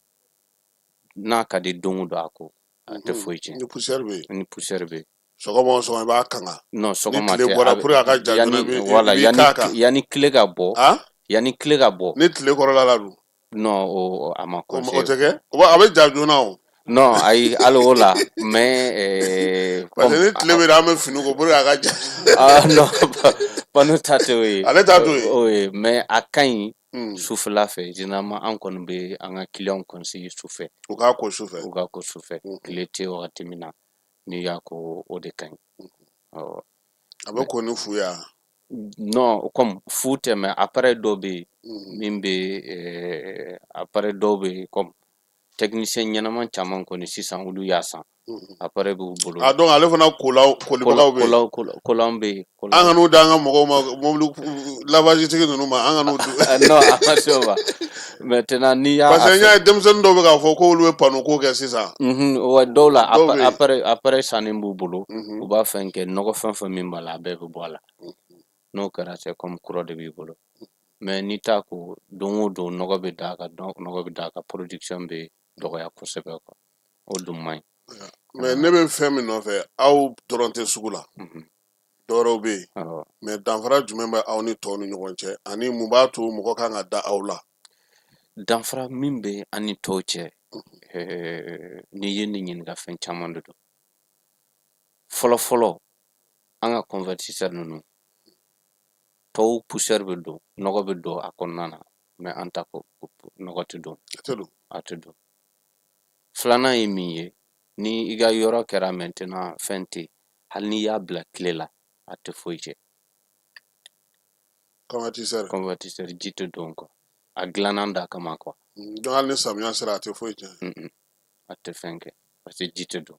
n'a ka di don o don, a ko a tɛ foyi tiɲɛ. Ni poussière bɛ yen. Ni poussière bɛ yen. Sɔgɔma o sɔgɔma, i b'a kanga. Non, sɔgɔma ni tile bɔra, pour que a ka ja joona, i bɛ voilà, i b'i k'a kan. Yanni tile ka bɔ. Yanni tile ka bɔ. Ni tile kɔrɔla la dun? Non, o a ma O conseillé. tɛ kɛ, a bɛ ja joona o. Non, ayi, hali o la, mais Parce que ni tile bɛ, an bɛ fini ko pour que a ka ja. Ah non, panneau ta tɛ o ye. Ale ta t'o ye. O ye, mais a ka ɲi sufɛla fɛ. Généralement, an kɔni bɛ an ka clients conseiller sufɛ. U k'a ko sufɛ. U k'a ko sufɛ, tile tɛ wagati min na, n'i y'a ko, o de ka ɲi. A bɛ ko ni fu ya? Non, comme fu tɛ, mais appareil dɔw bɛ yen min bɛ, appareil dɔw bɛ yen, comme technicien ɲɛnama caman kɔni sisan, olu y'a san, appareil b'u bolo. Ah, donc ale fana kola kolibagaw bɛ yen. Kolan bɛ yen. An ka n'u d'an ka mɔgɔw ma, mobili lavage tigi ninnu ma, an ka n'u di. Non, a ma se o ma. Maintenant n'i y'a Parce que n y'a ye denmisɛnnin dɔw bɛ k'a fɔ k'olu bɛ panneau ko kɛ sisan. Wa dɔw la Dɔw bɛ yen. Appareil sannen b'u bolo, u b'a fɛn kɛ, nɔgɔ fɛn fɛn min b'a la, a bɛɛ bɛ bɔ a la. N'o kɛra, c'est comme kura de b'i bolo. Mais n'i t'a ko don o don, nɔgɔ bɛ d'a kan, nɔgɔ bɛ d'a kan, production bɛ dɔgɔya kosɛbɛ quoi, o dun man ɲi. Mais ne bɛ fɛn min nɔfɛ, aw dɔrɔn tɛ sugu la, dɔwɛrɛw bɛ yen. Mais danfara jumɛn bɛ aw ni tɔw ni ɲɔgɔn cɛ, ani mun b'a to mɔgɔ kan ka da aw la? Danfara min bɛ an ni tɔw cɛ, n'i ye nin ɲininka, fɛn caman de don. Fɔlɔ fɔlɔ, an ka convertisseur ninnu tɔw, poussière bɛ don, nɔgɔ bɛ don a kɔnɔna na, mais an ta ko nɔgɔ tɛ don. A tɛ don. A tɛ don. Filanan ye min ye, ni i ka yɔrɔ kɛra maintenant fɛn tɛ yen, hali n'i y'a bila tile la, a tɛ foyi kɛ. Convertisseur. Convertisseur ji tɛ don quoi, a dilanna da kama quoi. Donc hali ni samiya sera, a tɛ foyi tiɲɛ? A tɛ fɛn kɛ parce que ji tɛ don.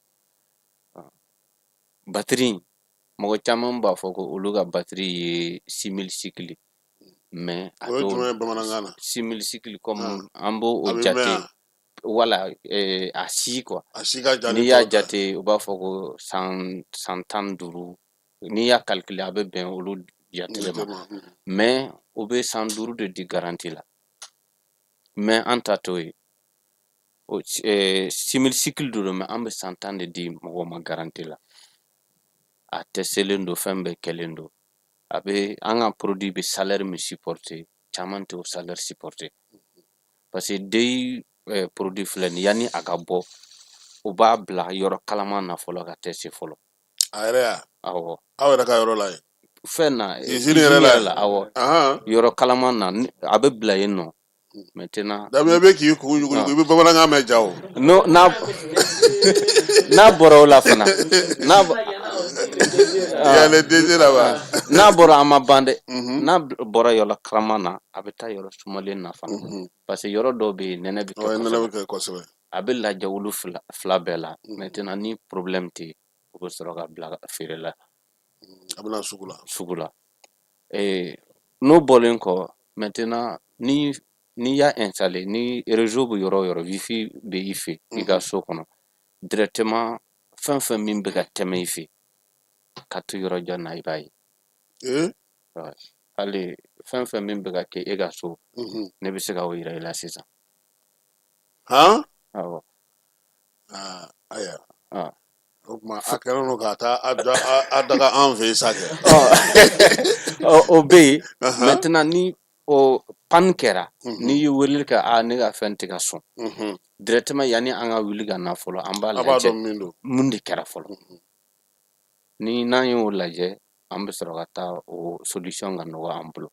Batiri, mɔgɔ caman b'a fɔ ko olu ka batiri ye 6000 cycle, mais a o ye jumɛn ye bamanankan na? 6000 cycle, comme an b'o o jate, wala a si quoi. A si ka jan. N'i y'a jate, u b'a fɔ ko san 15. N'i y'a calculer, a bɛ bɛn olu jate de ma, mais u bɛ san 5 de di garantie la, mais an ta t'o ye. 6000 cycle de don, mais an bɛ san 10 de di mɔgɔw ma garantie la. A testelen don, fɛn bɛɛ kɛlen don. A bɛ an ka produit bɛ chaleur min supporter, caman tɛ o chaleur supporter, parce que Deye produit filɛ nin, yanni a ka bɔ, u b'a bila yɔrɔ kalaman na fɔlɔ ka tester fɔlɔ. A yɛrɛ ya? Awɔ. Aw yɛrɛ ka yɔrɔ la yen? Fɛn na. Usine yɛrɛ la? Awɔ, yɔrɔ kalaman na, a bɛ bila yen nɔ maintenant. Dabi bɛ k'i kun yugu, i bɛ bamanankan mɛn ja o. No, n'a n'a bɔra o la fana, n'a Il y a les DG là-bas. N'a bɔra, an ma ban dɛ. N'a bɔra yɔrɔ kalaman na, a bɛ taa yɔrɔ sumalen na fana, parce que yɔrɔ dɔw bɛ yen, nɛnɛ bɛ kɛ. Nɛnɛ bɛ kɛ kosɛbɛ. A bɛ lajɛ olu fila fila bɛɛ la. Maintenant, ni problème tɛ yen, o bɛ sɔrɔ ka bila feere la. A bɛna sugu la. Sugu la. N'o bɔlen kɔ, maintenant, ni n'i y'a installé, ni réseau bɛ yɔrɔ o yɔrɔ, wifi bɛ i fɛ i ka so kɔnɔ, directement fɛn fɛn min bɛ ka tɛmɛ i fɛ ka to yɔrɔ jan na, i b'a ye. Hali fɛn fɛn min bɛ ka kɛ e ka so, ne bɛ se ka o yira i la sisan. Han? Awɔ. Ayiwa, o tuma a kɛlen don ka taa a daga an fɛ yen sa kɛ. O bɛ yen. Maintenant, ni o panne kɛra, n'i ye weleli kɛ, a ne ka fɛn tɛ ka sɔn, directement yanni an ka wuli ka na fɔlɔ, an b'a lajɛ mun de kɛra fɔlɔ. Ni n'an y'o lajɛ, an bɛ sɔrɔ ka taa o solution ka nɔgɔ an bolo.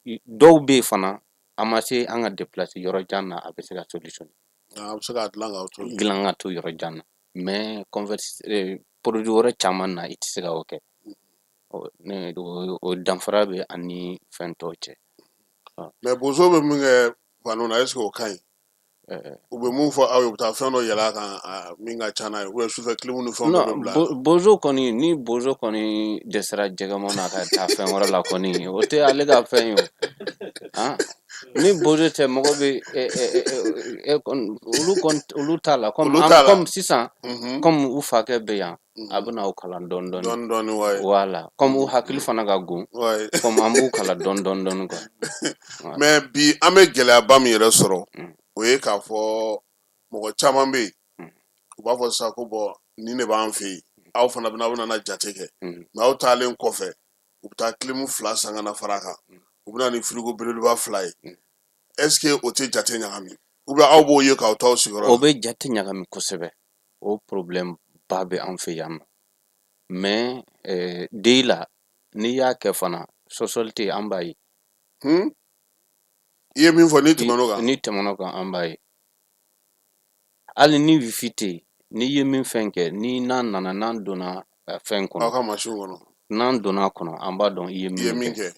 Dɔw bɛ yen fana, an ma se an ka déplacer yɔrɔ jan na, a bɛ se ka solution. A bɛ se k'a dilan k'aw to. Dilan ka to yɔrɔ jan na, mais converti produit wɛrɛ caman na, i tɛ se ka o kɛ. Ne o danfara bɛ ani fɛn tɔw cɛ. Mais bozo bɛ min kɛ panneau na, est ce que o ka ɲi? U bɛ mun fɔ aw ye, u bɛ taa fɛn dɔ yɛlɛ a kan min ka ca n'a ye, ou bien sufɛ clim ni fɛnw bɛ bila? Bozo kɔni, ni bozo kɔni dɛsɛra jɛgɛmɔ na ka taa fɛn wɛrɛ la kɔni, o tɛ ale ka fɛn ye o. Ni bozo tɛ, mɔgɔ bɛ olu kɔni, olu t'a la. Comme sisan, comme u fakɛ bɛ yan, a bɛna o kalan dɔɔni dɔɔni. Dɔɔni dɔɔni, wayi. Voilà, comme u hakili fana ka go, comme an b'u kalan dɔɔni dɔɔni dɔɔni quoi. Mais bi, an bɛ gɛlɛyaba min yɛrɛ sɔrɔ, o ye k'a fɔ mɔgɔ caman bɛ yen, u b'a fɔ sisan ko bɔn, nin de b'an fɛ yen, aw fana bɛna, aw bɛna jate kɛ. Mais aw taalen kɔfɛ, u bɛ taa clim fila san ka na fara a kan, u bɛna ni frigo belebeleba fila ye. Est ce que o tɛ jate ɲagami, ou bien aw b'o ye k'aw t'aw sigiyɔrɔ la? O bɛ jate ɲagami kosɛbɛ. O problème ba bɛ an fɛ yan nɔ, mais Deye la, n'i y'a kɛ fana, sɔsɔli tɛ yen, an b'a ye. I ye min fɔ, n'i tɛmɛn'o kan. N'i tɛmɛn'o kan, an b'a ye. Hali ni wifi tɛ yen, n'i ye min fɛn kɛ, ni n'an nana, n'an donna fɛn kɔnɔ. Aw ka mansin kɔnɔ. N'an donna a kɔnɔ, an b'a dɔn i ye min kɛ.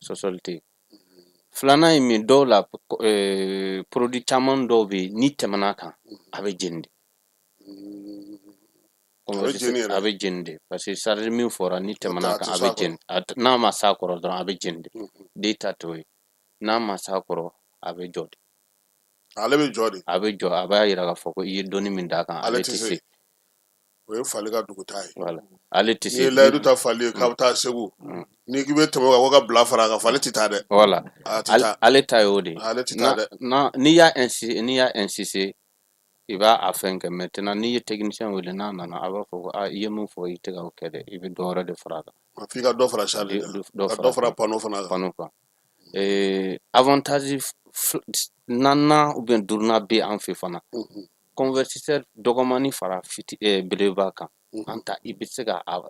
Sɔsɔli tɛ yen. Filanan ye min, dɔw la, produit caman dɔw bɛ yen, n'i tɛmɛna a kan, a bɛ jeni de. A bɛ jeni de, parce que charge min fɔra, n'i tɛmɛna a kan, a bɛ jeni. N'a ma s'a kɔrɔ dɔrɔn, a bɛ jeni de. Deye ta t'o ye, n'a ma s'a kɔrɔ, a bɛ jɔ de. Ale bɛ jɔ de. A bɛ jɔ, a b'a yira k'a fɔ ko i ye dɔnni min d'a kan, ale tɛ se. O ye fali ka duguta ye. Voilà, ale tɛ se. N'i ye layidu ta fali ye k'a bɛ taa Segu, n'i k'i bɛ tɛmɛ o kan ko ka bila fara a kan, fali tɛ taa dɛ. Voilà. A tɛ taa. Ale ta y'o de ye. Ale tɛ taa dɛ. N'i y'a insister, i b'a a fɛn kɛ. Maintenant, n'i ye technicien wele, n'a nana, a b'a fɔ ko aa, i ye min fɔ, i tɛ ka o kɛ dɛ, i bɛ dɔ wɛrɛ de fara a kan. F'i ka dɔ fara charge kan, ka dɔ fara panneau fana kan. Panneau kan. Avantage naaninan ou bien duurunan bɛ an fɛ fana, convertisseur dɔgɔmani fara fiti belebeleba kan. An ta, i bɛ se ka a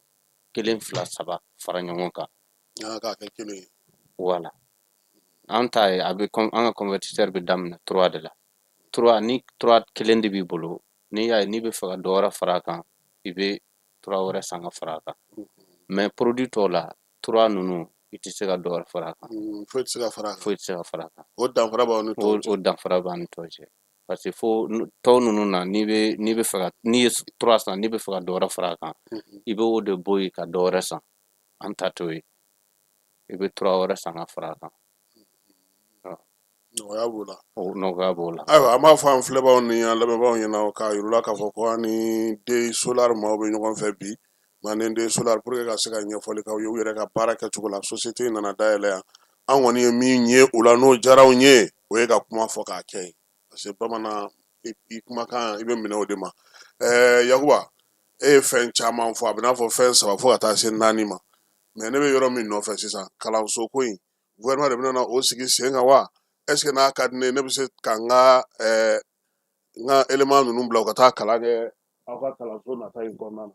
kelen, fila, saba fara ɲɔgɔn kan. K'a kɛ kelen ye. Voilà, an ta ye, a bɛ an ka convertisseur bɛ daminɛ 3 de la. 3, ni 3 kelen de b'i bolo, n'i y'a ye n'i bɛ fɛ ka dɔ wɛrɛ fara a kan, i bɛ 3 wɛrɛ san ka fara a kan. Mais produit tɔw la, 3 ninnu I tɛ se ka dɔ wɛrɛ fara a kan. Foyi tɛ se ka fara a kan. Foyi tɛ se ka fara a kan. O danfara b'aw ni tɔw cɛ. O danfara b'an ni tɔw cɛ, parce que fo tɔw ninnu na, n'i bɛ fɛ ka, n'i ye 3 san, n'i bɛ fɛ ka dɔ wɛrɛ fara a kan, i bɛ o de bɔ yen ka dɔ wɛrɛ san. An ta t'o ye, i bɛ 3 wɛrɛ san ka fara a kan. Nɔgɔya b'o la. O nɔgɔya b'o la. Ayiwa, an b'a fɔ an filɛbaaw ni an lamɛnbaaw ɲɛna k'a yir'u la k'a fɔ ko an ni Dey Solar maaw bɛ ɲɔgɔn fɛ bi, Manden Dey Solar, pour que ka se ka ɲɛfɔli k'aw ye u yɛrɛ ka baara kɛcogo la. Société in nana dayɛlɛ yan. An kɔni ye min ye u la, n'o diyara anw ye, o ye ka kuma fɔ k'a kɛ yen, parce que bamanan, i kumakan, i bɛ minɛ o de ma. Yakuba, e ye fɛn caman fɔ, a bɛ n'a fɔ fɛn saba fo ka taa se naani ma, mais ne bɛ yɔrɔ min nɔfɛ sisan, kalanso ko in, gouvernement de bɛna na o sigi sen kan wa? Est ce que n'a ka di ne ye, ne bɛ se ka n ka élément ninnu bila u ka taa kalan kɛ aw ka kalanso nata in kɔnɔna na?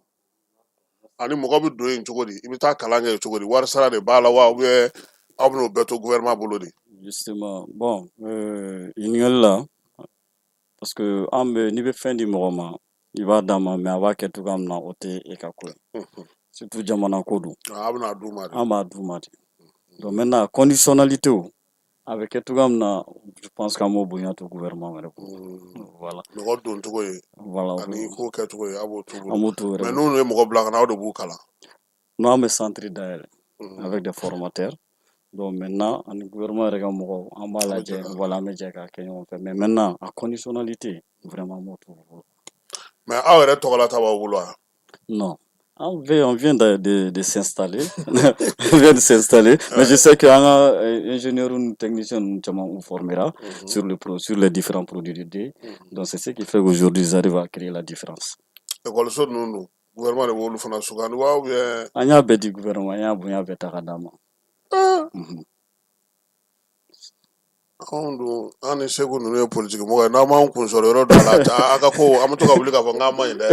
Ani mɔgɔ bɛ don yen cogo di? I bɛ taa kalan kɛ cogo di? Wari sara de b'a la wa, ou bien aw bɛn'o bɛɛ to gouvernement bolo de? Justement, bon, ɲininkali la, parce que an bɛ, n'i bɛ fɛn di mɔgɔ ma, i b'a d'a ma, mais a b'a kɛ cogoya min na, o tɛ e ka ko ye, surtout jamana ko don. A bɛna d'u ma de. An b'a d'u ma de. Donc maintenant, conditionnalité, a bɛ kɛ cogoya min na, je pense qu'an b'o bonya to gouvernement yɛrɛ bolo, voilà. Mɔgɔ don cogo ye. Voilà. Ani ko kɛcogo ye, a b'o t'u bolo. An b'o t'u yɛrɛ. Mais n'u ye mɔgɔ bila ka na, aw de b'u kalan. Non, an bɛ centre dayɛlɛ avec des formateurs. Donc maintenant, ani gouvernement yɛrɛ ka mɔgɔw, an b'a lajɛ, voilà, an bɛ jɛ k'a kɛ ɲɔgɔn fɛ. Mais maintenant, a conditionnalité, vraiment, an b'o t'u bolo. Mais aw yɛrɛ tɔgɔla ta b'aw bolo wa? Non. On vient de s'installer. On vient de s'installer. Mais je sais qu'un ingénieur ou technicien nous formera sur les différents produits du Dey. Donc c'est ce qui fait qu'aujourd'hui, ils arrivent à créer la différence. Ekɔliso ninnu dun, gouvernement de b'olu fana sugandi wa, ou bien? An y'a bɛɛ di gouvernement, an y'a bonya bɛɛ ta ka d'a ma. Anw dun, an ni Segu ninnu ye politiki mɔgɔ ye, n'aw m'anw kun sɔrɔ yɔrɔ dɔ la, a ka ko, an bɛ to ka wuli k'a fɔ k'an ma ɲi dɛ.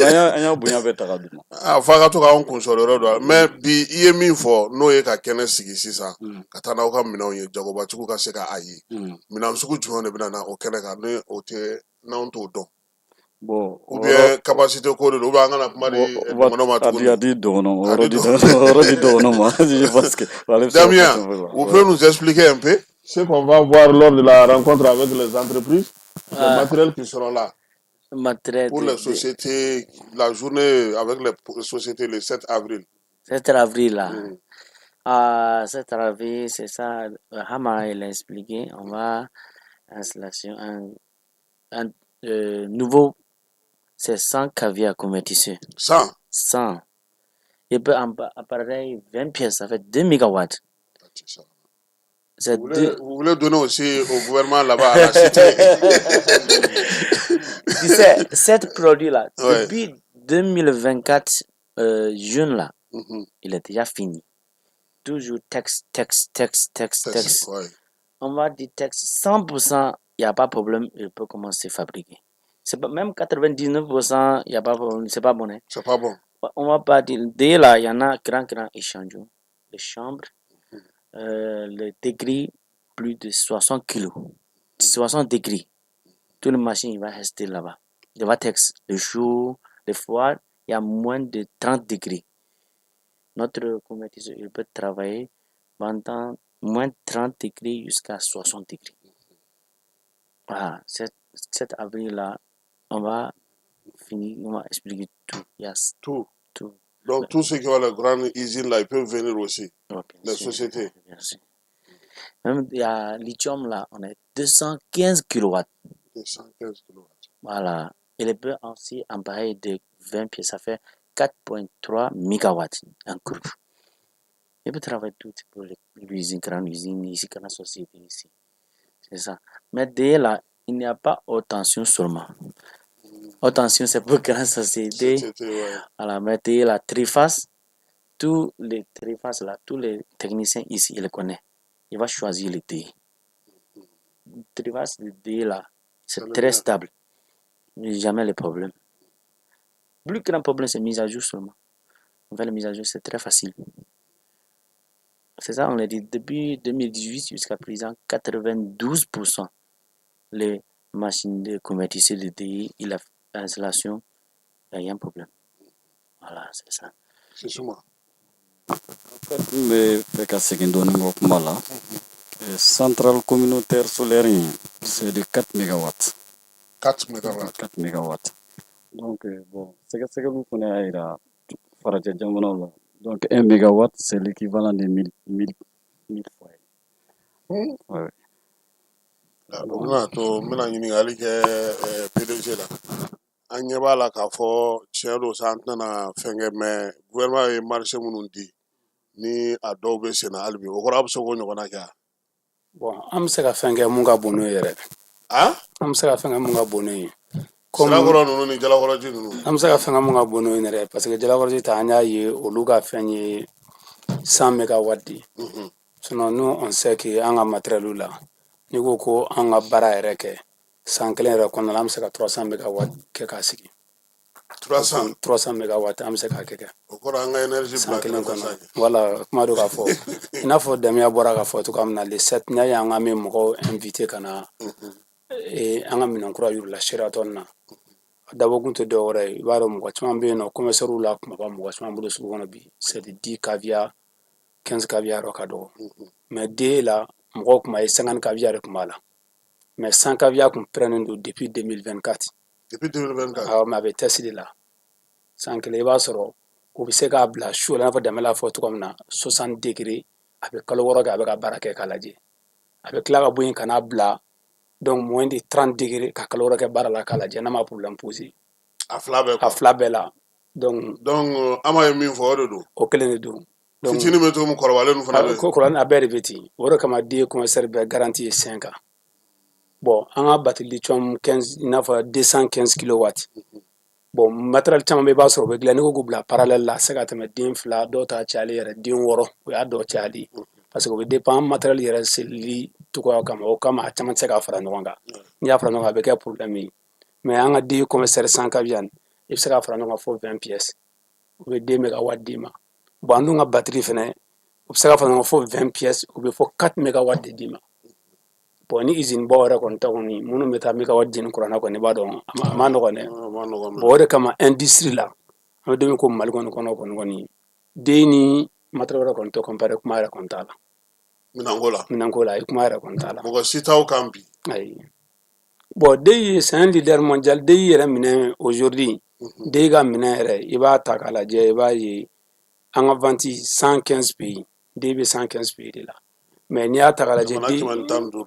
An y'a bonya bɛɛ ta ka d'u ma. A f'a ka to k'anw kun sɔrɔ yɔrɔ dɔ la. Mais bi, i ye min fɔ, n'o ye ka kɛnɛ sigi sisan ka taa n'aw ka minɛnw ye, jagobatigiw ka se ka a ye, minɛn sugu jumɛn de bɛ na o kɛnɛ kan, ni o tɛ n'anw t'o dɔn? Bon, ou bien capacité ko de don, ou bien an kana kuma di dɔgɔnɔ ma tuguni? A di dɔgɔnɔ, o yɔrɔ di o yɔrɔ di dɔgɔnɔ ma, je pense que ale bɛ se ka Damien, kuma. vous pouvez nous expliquer un peu ce qu'on va voir lors de la rencontre avec les entreprises, les matériels qui seront là? Matériel pour les sociétés, la journée avec les sociétés le 7 avril. 7 avril là. Ah, 7 avril, c'est ça. Hama, il a expliqué. On va installation un nouveau, c'est 100 kVA convertisseur. 100? 100. Il peut en appareil 20 pièces, ça fait 2 mégawatts. C'est Vous voulez, deux. vous voulez donner aussi au gouvernement là-bas à la cité. Tu sais, cet produit-là, depuis 2024, juin là, il est déjà fini. Toujours test, test, test, test, Test, test. On va dire test 100%, il n'y a pas de problème, il peut commencer à fabriquer. C'est pas, même 99%, il n'y a pas de problème, c'est pas bon. Hein. C'est pas bon. On va pas dire, dès là, il y en a grand, grand échangeur. Les chambres, le degré, plus de 60 kilos. 60 degrés. Toute la machine, il va rester là-bas. Il va test. Le chaud, le froid, il y a moins de 30 degrés. Notre convertisseur, il peut travailler pendant moins de 30 degrés jusqu'à 60 degrés. Voilà, 7 avril-là, on va finir, on va expliquer tout. Il y a Tout. Tout. Donc, tous ceux qui ont la grande usine là, ils peuvent venir aussi. Ouais, bien Les sûr, sociétés. Bien sûr. Même il y a lithium là, on est 215 kilowatts. 215 kilowatts. Voilà. Il peut aussi appareil de 20 pièces, ça fait 4,3 mégawatts en groupe. Il peut travailler tout pour l'usine, grande usine ici, grande société ici. C'est ça. Mais dès là, il n'y a pas haute tension seulement. Haute tension, c'est pour grande société. Société, ouais. Voilà, mais dès la triphase, tous les triphases là, tous les techniciens ici, ils le connaissent. Il va choisir le Deye. Triphase de Deye là, c'est C'est le très bien. stable. Jamais les problèmes. Plus grand problème, c'est mise à jour seulement. On fait la mise à jour, c'est très facile. C'est ça, on l'a dit, depuis 2018 jusqu'à présent, 92% les machines de convertisseurs de Deye, il a installation, il n'y a rien de problème. Voilà, c'est ça. C'est souvent. N bɛ fɛ ka segin dɔɔnin kɔ kuma la. Centrale communautaire solaire in, c'est de 4 mégawatts. 4 mégawatts. 4 mégawatts. Donc bon, sɛgɛsɛgɛliw fana y'a jira farajɛ jamanaw la. Donc 1 mégawatt, c'est l'équivalent de 1000 1000 1000 foyers. Ouais. O bɛna to n bɛna ɲininkali kɛ PDG la. An ɲɛ b'a la k'a fɔ tiɲɛ don sa, an tɛna fɛn kɛ, mais gouvernement ye marché minnu di ni a dɔw bɛ sen na hali bi, o kɔrɔ a bɛ se k'o ɲɔgɔnna kɛ wa? Bon, an bɛ se ka fɛn kɛ mun ka bon n'o ye yɛrɛ. An bɛ se ka fɛn kɛ mun ka bon n'o ye. Sirakɔrɔ ninnu ni Jalakɔrɔji ninnu. An bɛ se ka fɛn kɛ mun ka bon n'o ye yɛrɛ, parce que Jalakɔrɔji ta, an y'a ye olu ka fɛn ye 100 mégawatts de ye. Sinon nous, on sait que an ka matériel la, n'i ko ko an ka baara yɛrɛ kɛ san kelen yɛrɛ kɔnɔna la, an bɛ se ka 300 mégawatts kɛ k'a sigi. 300. 300 mégawatts, an bɛ se k'a kɛ. O kɔrɔ an ka énergie san bila kelen kɛrɛfɛ kɔnɔ. sa kɛ. Voilà, kuma dɔ k'a fɔ i n'a fɔ Damiya bɔra k'a fɔ cogoya min na, le 7, n'i y'a ye an k'an bɛ mɔgɔw invité ka na an ka minɛn kura yir'u la Sheraton na, a dabɔkun tɛ dɔwɛrɛ ye. I b'a dɔn, mɔgɔ caman bɛ yen nɔ, commerçants la, kumaba mɔgɔ caman bolo sugu kɔnɔ bi, c'est de 10 kVA, 15 kVA yɔrɔ ka dɔgɔ. Mais DE la, mɔgɔw tun b'a ye 50 kVA de tun b'a la, mais 100 kVA tun pɛrɛnnen don depuis 2024. Depuis 2024. Awɔ, mais a bɛ test de la. San kelen, i b'a sɔrɔ u bɛ se k'a bila su la, i n'a fɔ Danbɛlɛ y'a fɔ cogoya min na, 60 degré, a bɛ kalo 6 kɛ, a bɛ ka baara kɛ k'a lajɛ. A bɛ tila ka bɔ yen ka n'a bila donc moins de 30 degré, ka kalo 6 kɛ baara la k'a lajɛ n'a ma problème posé. A fila bɛɛ. A fila bɛɛ la, donc. Donc Ama ye min fɔ, o de don. O kelen de don. Donc fitinin bɛ cogo min, kɔrɔbalen ninnu fana bɛ yen. Ko kɔrɔbalen, a bɛɛ de bɛ ten. O de kama DE commercial bɛɛ garantie ye 5 ans. Bon, an ka batterie lithium 15, i n'a fɔ 215 kilowatts. Bon, matériel caman bɛ, i b'a sɔrɔ o bɛ dilan, n'i ko k'u bila parallèle la, a tɛ se ka tɛmɛ den fila, dɔw ta cayalen yɛrɛ den 6, o y'a dɔw cayali, parce que o bɛ dépend matériel yɛrɛ selili cogoya kama. O kama a caman tɛ se ka fara ɲɔgɔn kan. N'i y'a fara ɲɔgɔn kan, a bɛ kɛ problème ye. Mais an ka DE commercial 100 kVA, i bɛ se ka fara ɲɔgɔn kan fo 20 pièces, o bɛ 2 mégawatt d'i ma. Bon, an dun ka batterie fɛnɛ, o bɛ se ka fara ɲɔgɔn kan fo 20 pièces, o bɛ fɔ 4 mégawatt de d'i ma. Bon, ni usine baw yɛrɛ kɔni ta kɔni, minnu bɛ taa mégawatt jeni kuran na kɔni, i b'a dɔn a ma nɔgɔn dɛ. Bon, o de kama industrie la, an bɛ don min ko Mali kɔni kɔnɔ kɔni, DE ni matériel wɛrɛ kɔni tɛ comparer, kuma yɛrɛ kɔni t'a la. Minɛnko la. Minɛnko la, i kuma yɛrɛ kɔni t'a la. Mɔgɔ si t'aw kan bi. Ayi, bon, DE, c'est un leader mondial. DE yɛrɛ minɛ aujourd'hui, DE ka minɛ yɛrɛ, i b'a ta k'a lajɛ, i b'a ye an ka vente 115 pays, DE bɛ 115 pays de la. Mais n'i y'a ta k'a lajɛ,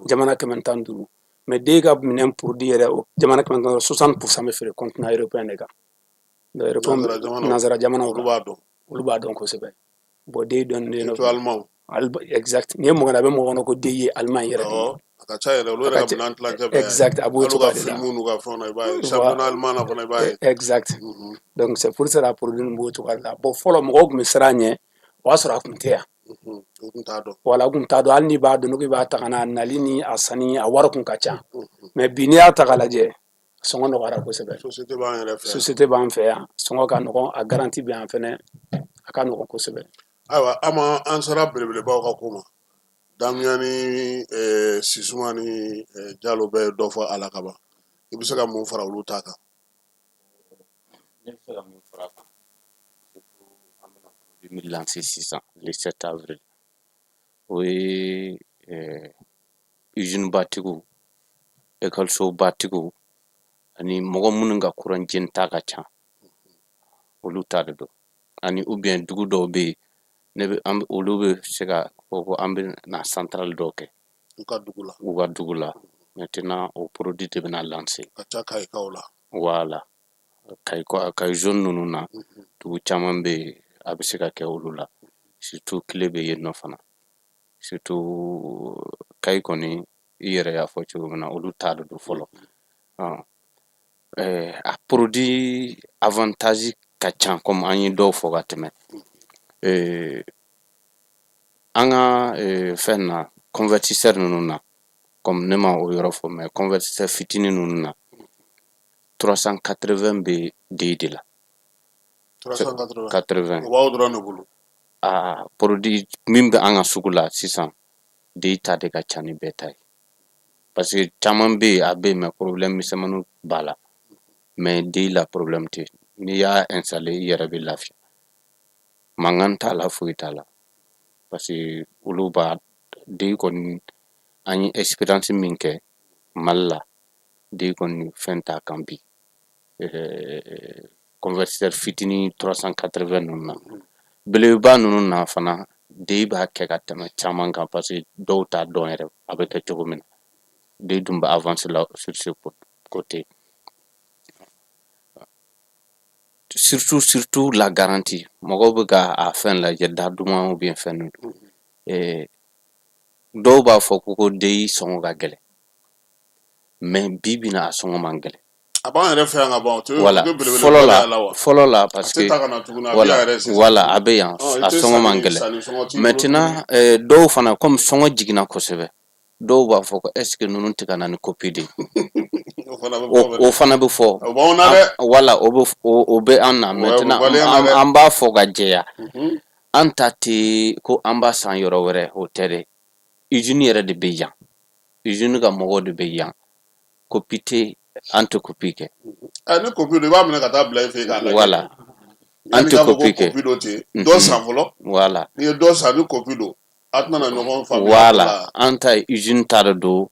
jamana 115, mais DE ka minɛn produit yɛrɛ, o jamana 115, 60% bɛ feere continent européen de kan. Nansara jamanaw olu b'a dɔn. Olu b'a dɔn kosɛbɛ. Bon, DE dɔnnen don. Allemand. Exact, n'i ye mɔgɔ a bɛ mɔgɔ kɔnɔ ko DE ye Allemagne yɛrɛ de ye. A ka ca yɛrɛ, olu yɛrɛ ka minɛn tilancɛ bɛɛ. Exact, a b'o cogoya de la. Hali u ka film n'u ka fɛnw na, i b'a ye championnat allemand na fana, i b'a ye. Exact, donc c'est pour cela produit ninnu b'o cogoya de la. Bon, fɔlɔ mɔgɔw tun bɛ siran a ɲɛ, o y'a sɔrɔ a tun tɛ yan. U tun t'a dɔn. Wala, u tun t'a dɔn. Hali n'i b'a dɔn, n'u b'a ta ka na, nali ni a sanni, a wari kun ka ca. Mais bi, n'i y'a ta k'a lajɛ, sɔngɔ nɔgɔyara kosɛbɛ. Société b'an yɛrɛ fɛ yan. Société b'an fɛ yan, sɔngɔ ka nɔgɔn, a garantie bɛ yan fɛnɛ, a ka nɔgɔn kosɛbɛ. Ayiwa Ama, an sera belebelebaw ka ko ma. Damiya ni Sisuma ni Jalo bɛɛ ye dɔ fɔ a la ka ban. I bɛ se ka mun fara olu ta kan? Ne bɛ se ka min fara a kan, surtout an bɛna produit min lancer sisan le 7 avril, o ye usine batigiw, ekɔliso batigiw ani mɔgɔ minnu ka kuran jeni ta ka ca, olu ta de don. Ani ou bien dugu dɔw bɛ yen, ne bɛ an olu bɛ se ka fɔ ko an bɛ na centrale dɔw kɛ u ka dugu la. U ka dugu la. Maintenant, o produit de bɛna lancer. Ka ca Kayikaw la. Voilà, Kayi, Kayi zone ninnu na, dugu caman bɛ yen, a bɛ se ka kɛ olu la. Surtout tile bɛ yen nɔ fana, surtout Kayi kɔni, i yɛrɛ y'a fɔ cogo min na, olu ta de don fɔlɔ. A produit avantage ka ca, comme an ye dɔw fɔ ka tɛmɛ. An ka fɛn na, convertisseur ninnu na, comme ne ma o yɔrɔ fɔ, mais convertisseur fitinin ninnu na, 380 bɛ DE de la. 380. 80. O b'aw dɔrɔn de bolo. A produit min bɛ an ka sugu la sisan, DE ta de ka ca ni bɛɛ ta ye, parce que caman bɛ yen, a bɛ yen, mais problème misɛnmaninw b'a la. Mais DE la, problème tɛ. N'i y'a installer, i yɛrɛ bɛ lafiya. Mankan t'a la, foyi t'a la, parce que olu b'a DEY kɔni, an ye expérience min kɛ Mali la, DEY kɔni fɛn t'a kan bi. Convertisseur fitinin 380 ninnu na, belebeleba ninnu na fana, DEY b'a kɛ ka tɛmɛ caman kan, parce que dɔw t'a dɔn yɛrɛ a bɛ kɛ cogo min na. DEY dun bɛ avance la sur ce côté, surtout surtout la garantie. Mɔgɔw bɛ ka a fɛn lajɛ da duman ou bien fɛn ninnu. Dɔw b'a fɔ ko DEY sɔngɔ ka gɛlɛn, mais bi bi in na, a sɔngɔ man gɛlɛn. A b'an yɛrɛ fɛ yan ka ban, o tɛ Voilà. o tɛ belebele Fɔlɔ la la wa? Fɔlɔ la, A parce tɛ que taa ka na tuguni, a bɛ voilà yan yɛrɛ sisan. Voilà, a bɛ yan. I A tɛ sɔngɔ man sanni gɛlɛn. sanni sɔngɔ t'i bolo. Maintenant, dɔw fana, comme sɔngɔ jiginna kosɛbɛ, dɔw b'a fɔ ko est ce que ninnu tɛ ka na ni copie de ye? O fana bɛ O fɔ. O fana bɛ fɔ. O b'anw na dɛ. Voilà, o bɛ o bɛ an na. O Maintenant, bɛ waleya na an dɛ. an b'a fɔ ka jɛya, an ta tɛ ko an b'a san yɔrɔ wɛrɛ, o tɛ dɛ. Usine yɛrɛ de bɛ yan, usine ka mɔgɔw de bɛ yan. Copie tɛ, an tɛ copie kɛ. Ni copie don, i b'a minɛ ka taa bila i fɛ yen k'a lajɛ. Voilà, an Yanni tɛ k'a fɔ ko copie kɛ. copie don ten, dɔ san fɔlɔ. N'i ye dɔ san, ni copie don, a tɛna na ɲɔgɔn faamuya. Voilà, an ta ye usine ta de don.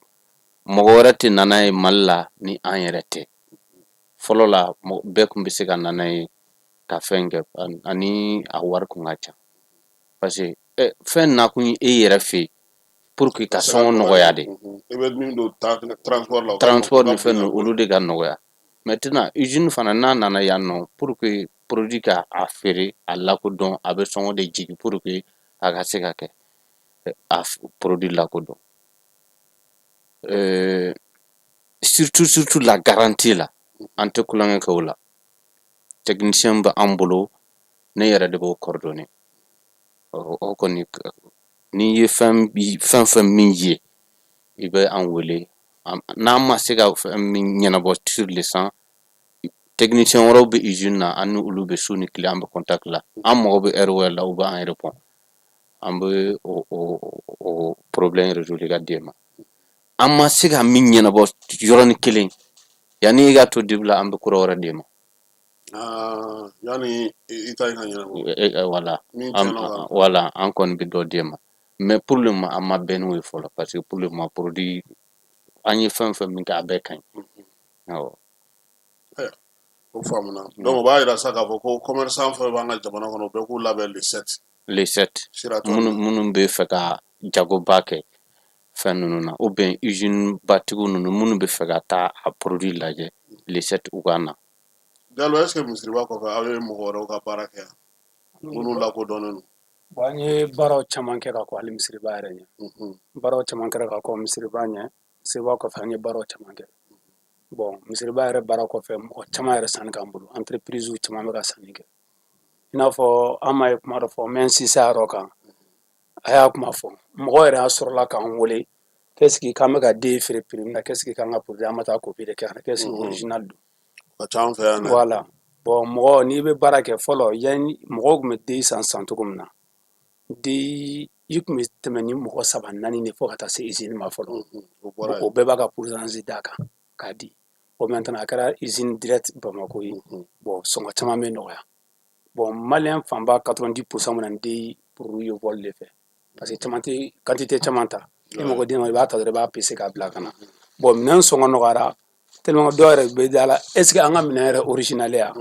Mɔgɔ wɛrɛ tɛ na n'a ye Mali la ni an yɛrɛ tɛ. Fɔlɔ la, bɛɛ tun bɛ se ka na n'a ye ka fɛn kɛ, ani a wari kun ka ca, parce que fɛn nakun ye e yɛrɛ fɛ yen pour que ka sɔngɔ nɔgɔya de. I bɛ min don transport la, o ka Transport o ni ka fɛn bonya. ninnu, olu de ka nɔgɔya. Maintenant, usine fana n'a nana yan nɔ pour que produit ka a feere, a lakodɔn, a bɛ sɔngɔ de jigin pour que a ka se ka kɛ a produit lakodɔn. Surtout surtout la garantie la, an tɛ tulonkɛ kɛ o la. Technicien bɛ an bolo, ne yɛrɛ de b'o coordonner. O kɔni, n'i ye fɛn fɛn fɛn min ye, i bɛ an wele. N'an ma se ka fɛn min ɲɛnabɔ sur le champ, technicien wɛrɛw bɛ usine na, an ni olu bɛ su ni tile, an bɛ contact la. An mago bɛ heure wɛrɛ la, u b'an répond, an bɛ o problème résoudre ka d'e ma. An ma se ka min ɲɛnabɔ yɔrɔnin kelen, yanni i ka to début la, an bɛ kura wɛrɛ d'e ma. Ah, yanni i ta in ka ɲɛnabɔ. Voilà. Min An tiɲɛna ka voilà, an kɔni bɛ dɔ d'e ma, mais pour le moment, an ma bɛn n'o ye fɔlɔ, parce que pour le moment, produit an ye fɛn fɛn min kɛ, a bɛɛ ka ɲi, awɔ. O faamuna. Donc o b'a yira sa k'a fɔ ko commerçant fɛn b'an ka jamana kɔnɔ, bɛɛ k'u labɛn le 7. Le 7. Sira t'o Minnu la. Minnu bɛ fɛ ka jagoba kɛ fɛn ninnu na, ou bien usine batigiw ninnu, minnu bɛ fɛ ka taa a produit lajɛ, le 7, u ka na. Jalo, est ce que misiriba kɔfɛ, aw ye mɔgɔ wɛrɛw ka baara kɛ yan minnu lakodɔnnen don? Bon, an ye baaraw caman kɛ ka kɔn hali misiriba yɛrɛ ɲɛ. Baaraw caman kɛra ka kɔn misiriba ɲɛ. Misiriba kɔfɛ, an ye baaraw caman kɛ. Bon, misiriba yɛrɛ baara kɔfɛ, mɔgɔ caman yɛrɛ sanni k'an bolo, entreprise caman bɛ ka sanni kɛ. I n'a fɔ an ma ye kuma dɔ fɔ, n bɛ n sinsin a yɔrɔ kan. A y'a kuma fɔ, mɔgɔ yɛrɛ y'a sɔrɔla k'an wele qu'est-ce que k'an bɛ ka den feere prix min na, qu'est-ce que k'an ka produit, an ma taa copie de kɛ, qu'est-ce que original don. Ka ca an fɛ yan dɛ. Voilà. Bon, mɔgɔ n'i bɛ baara kɛ fɔlɔ, yanni mɔgɔw tun bɛ den san san cogo min na, den i tun bɛ tɛmɛ ni mɔgɔ saba naani de fo ka taa se usine ma fɔlɔ. O bɔra O yen. bɛɛ b'a ka pourcentage d'a kan k'a di. Bon, maintenant, a kɛra usine direct Bamako ye. Bon, sɔngɔ caman bɛ nɔgɔya. Bon, malien fanba, 90 %, bɛ na ni den produit ye vol de fɛ, parce que caman tɛ quantité caman ta. I mago den ma, i b'a ta dɔrɔn, i b'a pese k'a bila ka na. Bon, minɛn sɔngɔ nɔgɔyara tellement que dɔw yɛrɛ bɛ da la, est ce que an ka minɛn yɛrɛ original ya?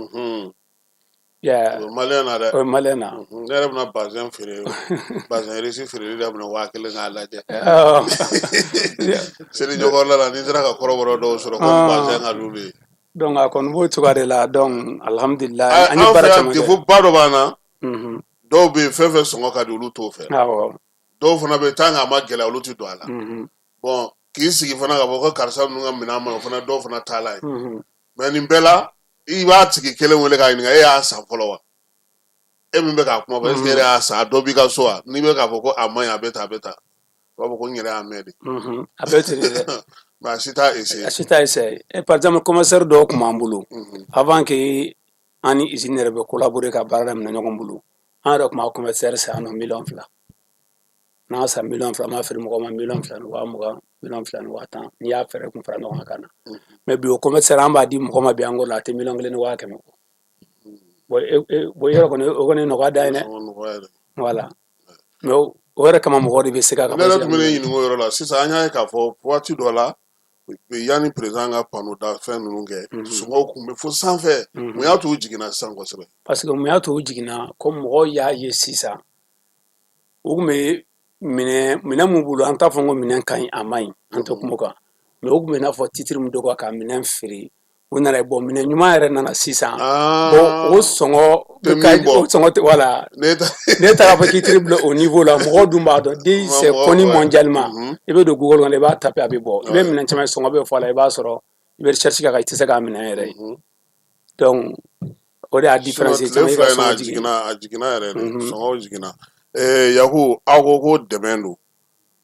Yeah. O ye malien na dɛ. O ye malien na. Ne yɛrɛ bɛna bazɛn feere, bazɛn riche feereli daminɛ 1000 k'a lajɛ. Seli ɲɔgɔn la, ni n sera ka kɔrɔbɔrɔ dɔw sɔrɔ ko bazɛn ka d'olu ye. Donc a kɔni b'o cogoya de la. Donc alhamdulilayi, an ye An fɛ baara yan, caman kɛ. défaut ba dɔ b'an na. Dɔw bɛ yen, fɛn fɛn sɔngɔ ka di, olu t'o fɛ. Dɔw fana bɛ yen, tant que a ma gɛlɛya, olu tɛ don a la. Bon, k'i sigi fana k'a fɔ ko karisa ninnu ka minɛn ma ɲi, o fana dɔw fana taalan ye. Mais nin bɛɛ la, i b'a tigi kelen wele k'a ɲininka: e y'a san fɔlɔ wa? E min bɛ k'a kuma fɔ, est ce que e yɛrɛ y'a san? A dɔ b'i ka so wa? N'i bɛ k'a fɔ ko a man ɲi, a bɛ tan, a bɛ tan, u b'a fɔ ko n yɛrɛ y'a mɛn de. A bɛɛ ten de dɛ. Mais a si t'a essayer. A si t'a essayer. Et par exemple, commerçant dɔw tun b'an bolo avant que an ni usine yɛrɛ bɛ collaborer ka baara daminɛ ɲɔgɔn bolo. An yɛrɛ tun b'a commerçant san yan nɔ 2 miliyɔn. N'a san 2 miliyɔn, an b'a feere mɔgɔ ma 2,2 millions, 2,2 millions, n'i y'a fɛɛrɛ kun fara ɲɔgɔn kan ka na. Mais bi, o commerçant, an b'a di mɔgɔ ma bi, an ko la, a tɛ 1,1 million bɔ. Bon, bon, yɔrɔ kɔni, o kɔni ye nɔgɔya dan ye dɛ. Sɔngɔ nɔgɔya yɛrɛ. Voilà, mais o yɛrɛ kama mɔgɔw de bɛ se ka Ne yɛrɛ tun bɛ ne ɲininka o yɔrɔ la sisan. An y'a ye k'a fɔ waati dɔ la, yanni président ka panneau da fɛn ninnu kɛ, sɔngɔw tun bɛ fo sanfɛ. Mun y'a to u jiginna sisan kosɛbɛ? Parce que mun y'a to u jiginna? Ko mɔgɔw y'a ye sisan, u tun bɛ minɛn mun bolo, an t'a fɔ ko minɛn ka ɲi, a man ɲi, an tɛ kuma o kan, mais u tun bɛ n'a fɔ titre min dɔ ka minɛn feere, u nana bɔn, minɛn ɲuman yɛrɛ nana sisan. Bon, o sɔngɔ tɛ min bɔ. O sɔngɔ tɛ, voilà. Ne ta Ne taara fɔ titre bila au niveau la, mɔgɔw dun b'a dɔn de, c'est connu mondialement. I bɛ don Google kɔnɔ, i b'a taper, a bɛ bɔ. I bɛ minɛn caman ye, sɔngɔ bɛ fɔ a la, i b'a sɔrɔ i bɛ recherche kɛ, i tɛ se k'a minɛ yɛrɛ ye. Donc o de y'a différence ye. Tile caman ye ka 2 in na, sɔngɔ a jigin. jiginna, a jiginna yɛrɛ de, sɔngɔw jiginna. Yaku, aw ko ko dɛmɛ don,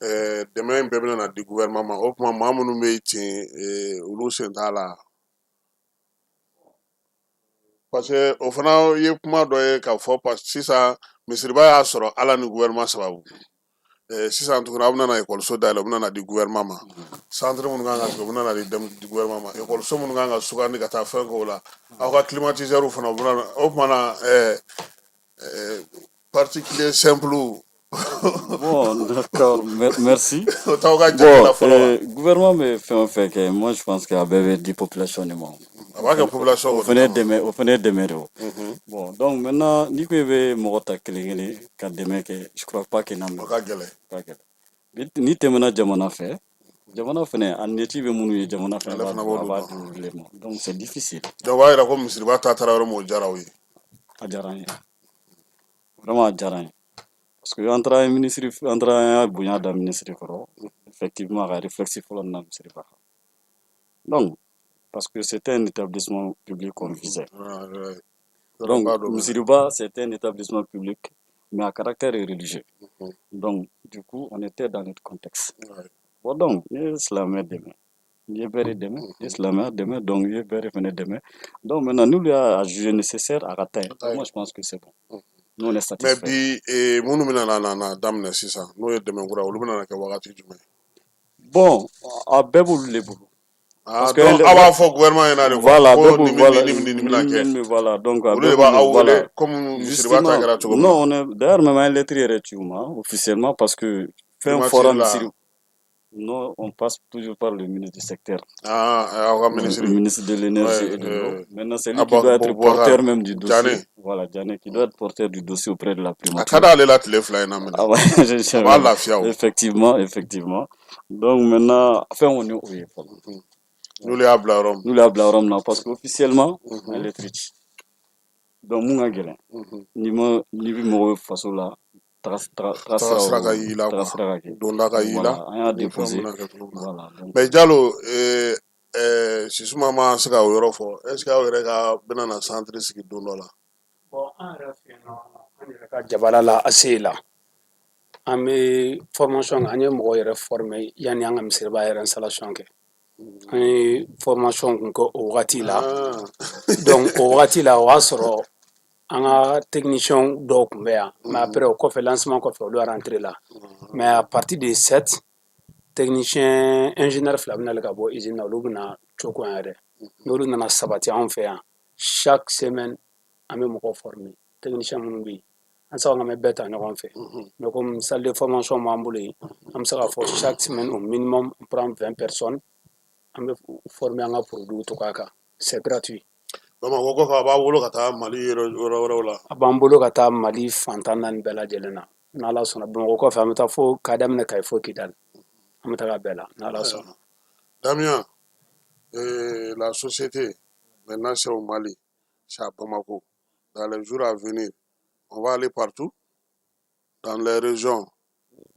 dɛmɛ in bɛɛ bɛna na di gouvernement ma. O tuma maa minnu bɛ ten, olu sen t'a la? Parce que o fana ye kuma dɔ ye k'a fɔ, parce que sisan misiriba y'a sɔrɔ Ala ni gouvernement sababu. Sisan tuguni, aw bɛna na ekɔliso dayɛlɛ, o bɛna na di gouvernement ma. Centre minnu kan ka sigi, o bɛna na di gouvernement ma. Ekɔliso minnu kan ka sugandi ka taa fɛn k'o la, aw ka climatiseur fana, o bɛna. O tuma na particulier simple Bon, d'accord, merci. o t'aw ka jate Bon, la fɔlɔ wa? Gouvernement bɛ fɛn o fɛn kɛ, moi je pense que a bɛɛ bɛ di population de ma. A b'a kɛ population O kɔni fana ye kama. dɛmɛ, o fana ye dɛmɛ de o. Bon, donc maintenant, n'i ko i bɛ mɔgɔ ta kelen kelen ka dɛmɛ kɛ, je crois pas que n'a O mɛn. ka gɛlɛn. O ka gɛlɛn. N'i tɛmɛna jamana fɛ, jamana fɛnɛ a ɲɛci bɛ minnu ye, jamana fɛnɛ Ale b'a fana dun, a b'olu b'a dɔn. di olu de ma. Donc c'est difficile. Donc o b'a yira ko misiriba ta taara yɔrɔ min, o diyara aw ye. A diyara an ye. Vraiment, a diyara an ye. Parce que an taara ministre, an taara, an y'a bonya da ministre kɔrɔ. Effectivement, a ka réflexe fɔlɔ nana misiriba kan. Donc, parce que c'était un établissement public qu'on visait. Donc, Yɔrɔba dɔ bɛ. Misiriba, c'était un établissement public, mais à caractère religieux. Donc, du coup, on était dans notre contexte. Bon, donc, n'i ye silamɛ dɛmɛ, n'i ye bɛɛ de dɛmɛ, n'i ye silamɛya dɛmɛ, donc i ye bɛɛ de fɛnɛ dɛmɛ. Donc maintenant, n'olu y'a jugé nécessaire a ka taa yen, moi je pense que c'est bon. Nous, on est Mais satisfait. bi minnu bɛna na daminɛ sisan, n'o ye dɛmɛ kura ye, olu bɛna na kɛ wagati jumɛn? Bon, a bɛɛ b'olu de bolo. Ah, Parce que donc aw b'a fɔ gouvernement ɲɛna de quoi, voilà, ko bɛɛ b'u nin bɛ voilà, nin nin nin bɛna kɛ. Voilà, donc a Olu bɛɛ de b'a b'olu aw voilà. wele comme misiriba ta Justement, kɛra cogo min na. non, on est d'ailleurs même un lettre yɛrɛ ci u ma officiellement, parce que fɛn Primature fɔra la. misiri. Non, on passe toujours par le ministre du secteur. Ah, aw ka Le ministre. ministre de l'Énergie et de l'Eau. Maintenant, c'est lui qui doit être Boubacar porteur même du dossier. Diané. Voilà, Diané, qui doit être porteur du dossier auprès de la A primature. ka d'ale la tile 2 in na minɛ. Ah ouais, A b'a lafiya o. Effectivement, effectivement. Donc maintenant, enfin, on est où fɔlɔ. N'olu y'a bila yɔrɔ min. N'olu y'a bila yɔrɔ min na, parce qu'officiellement, an ye lettre ci. Donc mun ka gɛlɛn? N'i ma, n'i bɛ mɔgɔ faso la, taga taga taga Taga sira sira ka y'i la taga quoi. sira ka kɛ. Donda ka y'i la. Voilà, an y'a Ni fɛnw déposé. bɛna kɛ cogo min na. Voilà, donc Mais Jalo, Sisuma ma se ka o yɔrɔ fɔ. Est ce que aw yɛrɛ ka bɛna na centre sigi don dɔ la? Bon, an yɛrɛ fɛ yen nɔ, an yɛrɛ ka jabala la, ACI la, an bɛ formation kɛ. An ye mɔgɔw yɛrɛ former yanni an ka misiriba yɛrɛ installation kɛ. An ye formation kun kɛ o wagati la. Donc o wagati la, o y'a sɔrɔ an ka technicien dɔw tun bɛ yan, mais après, o kɔfɛ, lancement kɔfɛ, olu rentré la. Mais à partir de 7 technicien ingénieur fila bɛna ka bɔ usine na, olu bɛna coko yan yɛrɛ. N'olu nana sabati anw fɛ yan, chaque semaine an bɛ mɔgɔw former, technicien minnu bɛ yen. An se ka bɛ bɛɛ ta ɲɔgɔn fɛ, mais comme salle de formation b'an bolo yen, an bɛ se k'a fɔ chaque semaine, au minimum, on prend 20 personnes, an bɛ former an ka produit cogoya kan. C'est gratuit. Bamakɔ kɔfɛ, a b'a bolo ka taa Mali yɔrɔ wɛrɛw la? A b'an bolo ka taa Mali fantan naani bɛɛ lajɛlen na, n'Ala sɔnna. Bamakɔ kɔfɛ, an bɛ taa fo k'a daminɛ Kayi fo Kidali, an bɛ taga bɛɛ la, n'Ala sɔnna. Damien, la société, maintenant c'est au Mali, c'est à Bamako. Dans les jours à venir, on va aller partout, dans les régions.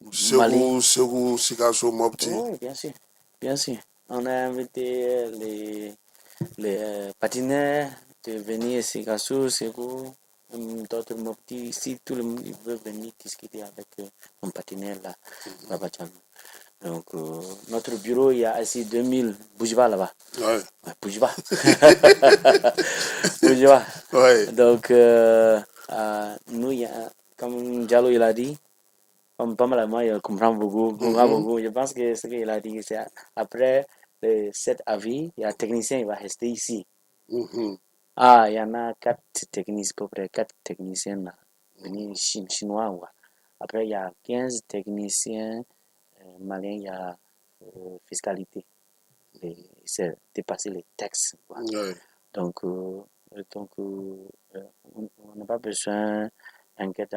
Mali. Ségou, Ségou, Sikasso, Mopti. Oui, bien sûr. Bien sûr. On a invité les partenaires de venir Sikasso, Ségou, d'autres Mopti. Si tout le monde veut venir discuter avec mon partenaire là, Baba Diallo. Donc, notre bureau, il y a ici 2000, Bougival là-bas. Ouais, Bougival. Bougival. Donc, nous, il y a, comme Diallo il a dit, comme pas mal, moi, il comprend beaucoup, comprend beaucoup. Je pense que ce qu'il a dit, c'est après le 7 avril, il y a un technicien, il va rester ici. Ah, il y en a quatre techniciens, à peu près quatre techniciens là, venus chinois, quoi. Après, il y a 15 techniciens maliens, il y a fiscalité. C'est dépasser les taxes, quoi. Donc, on n'a pas besoin d'inquiéter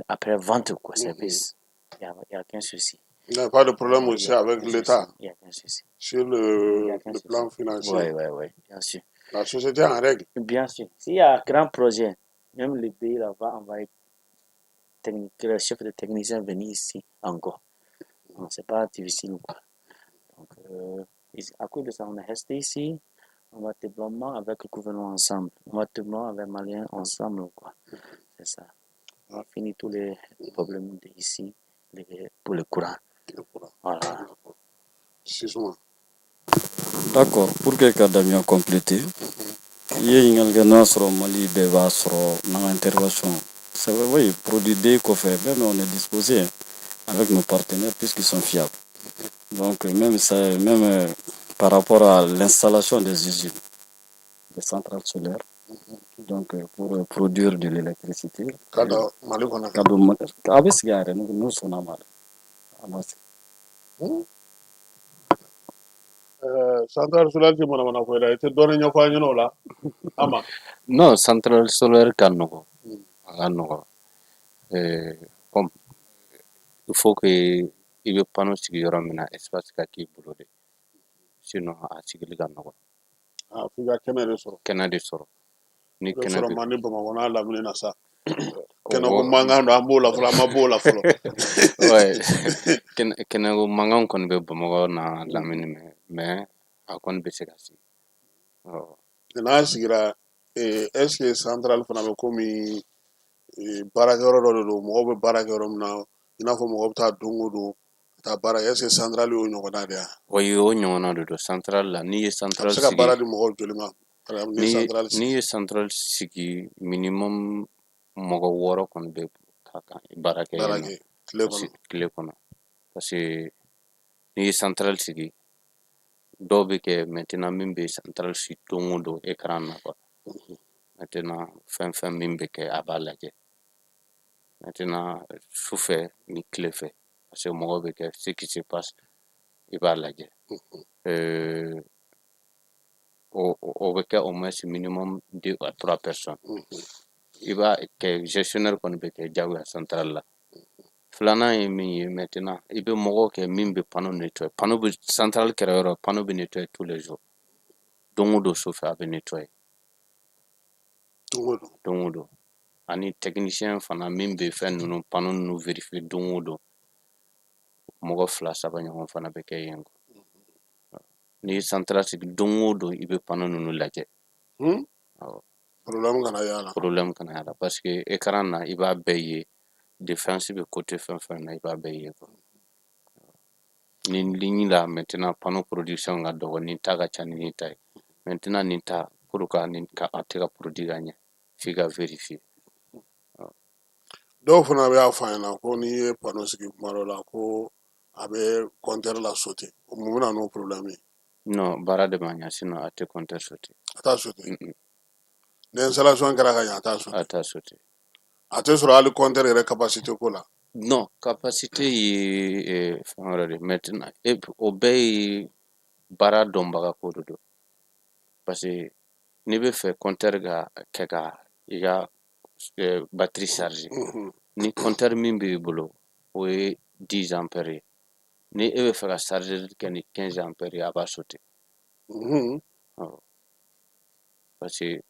après vente, quoi, service. Il y a aucun souci. Il n'y a pas de problème Il y aussi a avec aucun souci. l'État Il n'y a aucun souci. Sur Il y a aucun le souci. plan financier. Oui, bien sûr. La société est en règle. Bien sûr. S'il y a un grand projet, même le pays là va envoyer le chef de technicien venir ici encore. Donc, c'est pas difficile, quoi. Donc, à cause de ça, on est resté ici. On va développement avec le gouvernement ensemble. On va développer avec les Maliens ensemble, quoi. C'est ça. On va finir tous les problèmes d'ici pour le courant. Le courant. Voilà. Sisuma. D'accord, pour que ka Damien compléter, i ye ɲininkali kɛ n'o y'a sɔrɔ Mali bɛɛ b'a sɔrɔ n'an ka intervention. C'est vrai, oui, produit D kɔfɛ, même on est disposé avec nos partenaires puisqu'ils sont fiables. Donc même ça, même par rapport à l'installation des usines, des centrales solaires, donc pour produire de l'électricité. Ka don Mali kɔnɔ. Ka don a bɛ sigi a yɛrɛ n'u sɔnna a ma dɛ. A ma sigi. Centrale solaire tɛ manamana ko ye dɛ, i tɛ dɔɔnin ɲɛfɔ an ɲɛna o la ama. Non, centrale solaire ka nɔgɔ, a ka nɔgɔ. Comme il faut que i bɛ panneau sigi yɔrɔ min na, espace ka k'i bolo de, sinon a sigili ka nɔgɔ. Ah, f'i ka kɛnɛ de sɔrɔ. Kɛnɛ de sɔrɔ ni O de kɛnɛ sɔrɔ bɛ man di Bamakɔ n'a lamini na sa. Kɛnɛko mankan don, an b'o la fɔlɔ, an ma b'o la fɔlɔ. Ouais, kɛnɛko mankan kɔni bɛ Bamakɔ n'a lamini, mais a kɔni bɛ se ka sigi. Awɔ. N'a sigira, est ce que centrale fana bɛ komi baarakɛyɔrɔ dɔ de don, mɔgɔw bɛ baara kɛ yɔrɔ min na, i n'a fɔ mɔgɔw bɛ taa don o don ka taa baara kɛ, est ce que centrale y'o ɲɔgɔnna de ye? O ɲɔgɔnna de don. Centrale la, n'i ye A bɛ centrale se ka sigi baara di mɔgɔw joli ma, par exemple ni ye centrale n'i sigi? ye centrale sigi, minimum mɔgɔ 6 kɔni bɛ ka kan baara kɛ Baara yen nɔ. kɛ tile Parce kɔnɔ. Tile kɔnɔ, parce que n'i ye centrale sigi, dɔw bɛ kɛ maintenant min bɛ centrale sigi don o don écran na, quoi. Maintenant, fɛn fɛn min bɛ kɛ, a b'a lajɛ maintenant sufɛ ni tile fɛ, parce que mɔgɔw bɛ kɛ, ce qui se passe, i b'a lajɛ. O bɛ kɛ au moins minimum deux à trois personnes. I b'a kɛ gestionnaire kɔni bɛ kɛ diyagoya centrale la. Filanan ye min ye, maintenant i bɛ mɔgɔw kɛ min bɛ panneau nettoyer. Panneau bɛ centrale kɛrɛ yɔrɔ, panneau bɛ nettoyer tous les jours, don o don sufɛ a bɛ nettoyer. Don o don. Don o don. Ani technicien fana min bɛ fɛn ninnu, panneau ninnu vérifier don o don, mɔgɔ fila saba ɲɔgɔn fana bɛ kɛ yen. N'i ye centrale sigi, don o don i bɛ panneau ninnu lajɛ. Awɔ. Problème kana y'a la. Problème kana y'a la, parce que écran na, i b'a bɛɛ ye, défaillance bɛ côté fɛn fɛn na, i b'a bɛɛ ye, quoi. Ni ligne la maintenant panneau production ka dɔgɔ, nin ta ka ca ni nin ta ye, maintenant nin ta pour que nin ka a tɛ ka produit ka ɲɛ, f'i ka vérifier. Dɔw fana bɛ y'a fɔ an ɲɛna ko n'i ye panneau sigi kuma dɔ la, ko a bɛ compteur la sauter. Mun bɛ na n'o problème ye? Non, baara de ma ɲɛ, sinon a tɛ compteur sauter. A t'a sauter? Mm-mm. Ni installation kɛra ka ɲɛ, a t'a A sauter? t'a sauter. A tɛ sɔrɔ hali compteur yɛrɛ capacité ko la? Non, capacité ye fɛn wɛrɛ de. Maintenant o bɛɛ ye baara dɔnbaga ko de don, parce que n'i bɛ fɛ compteur ka kɛ ka i ka batterie charger, ni compteur min b'i bolo, o ye 10 ampères ye, ni e bɛ fɛ ka charger kɛ ni 15 ampères ye, a b'a sauter. Awɔ. Parce que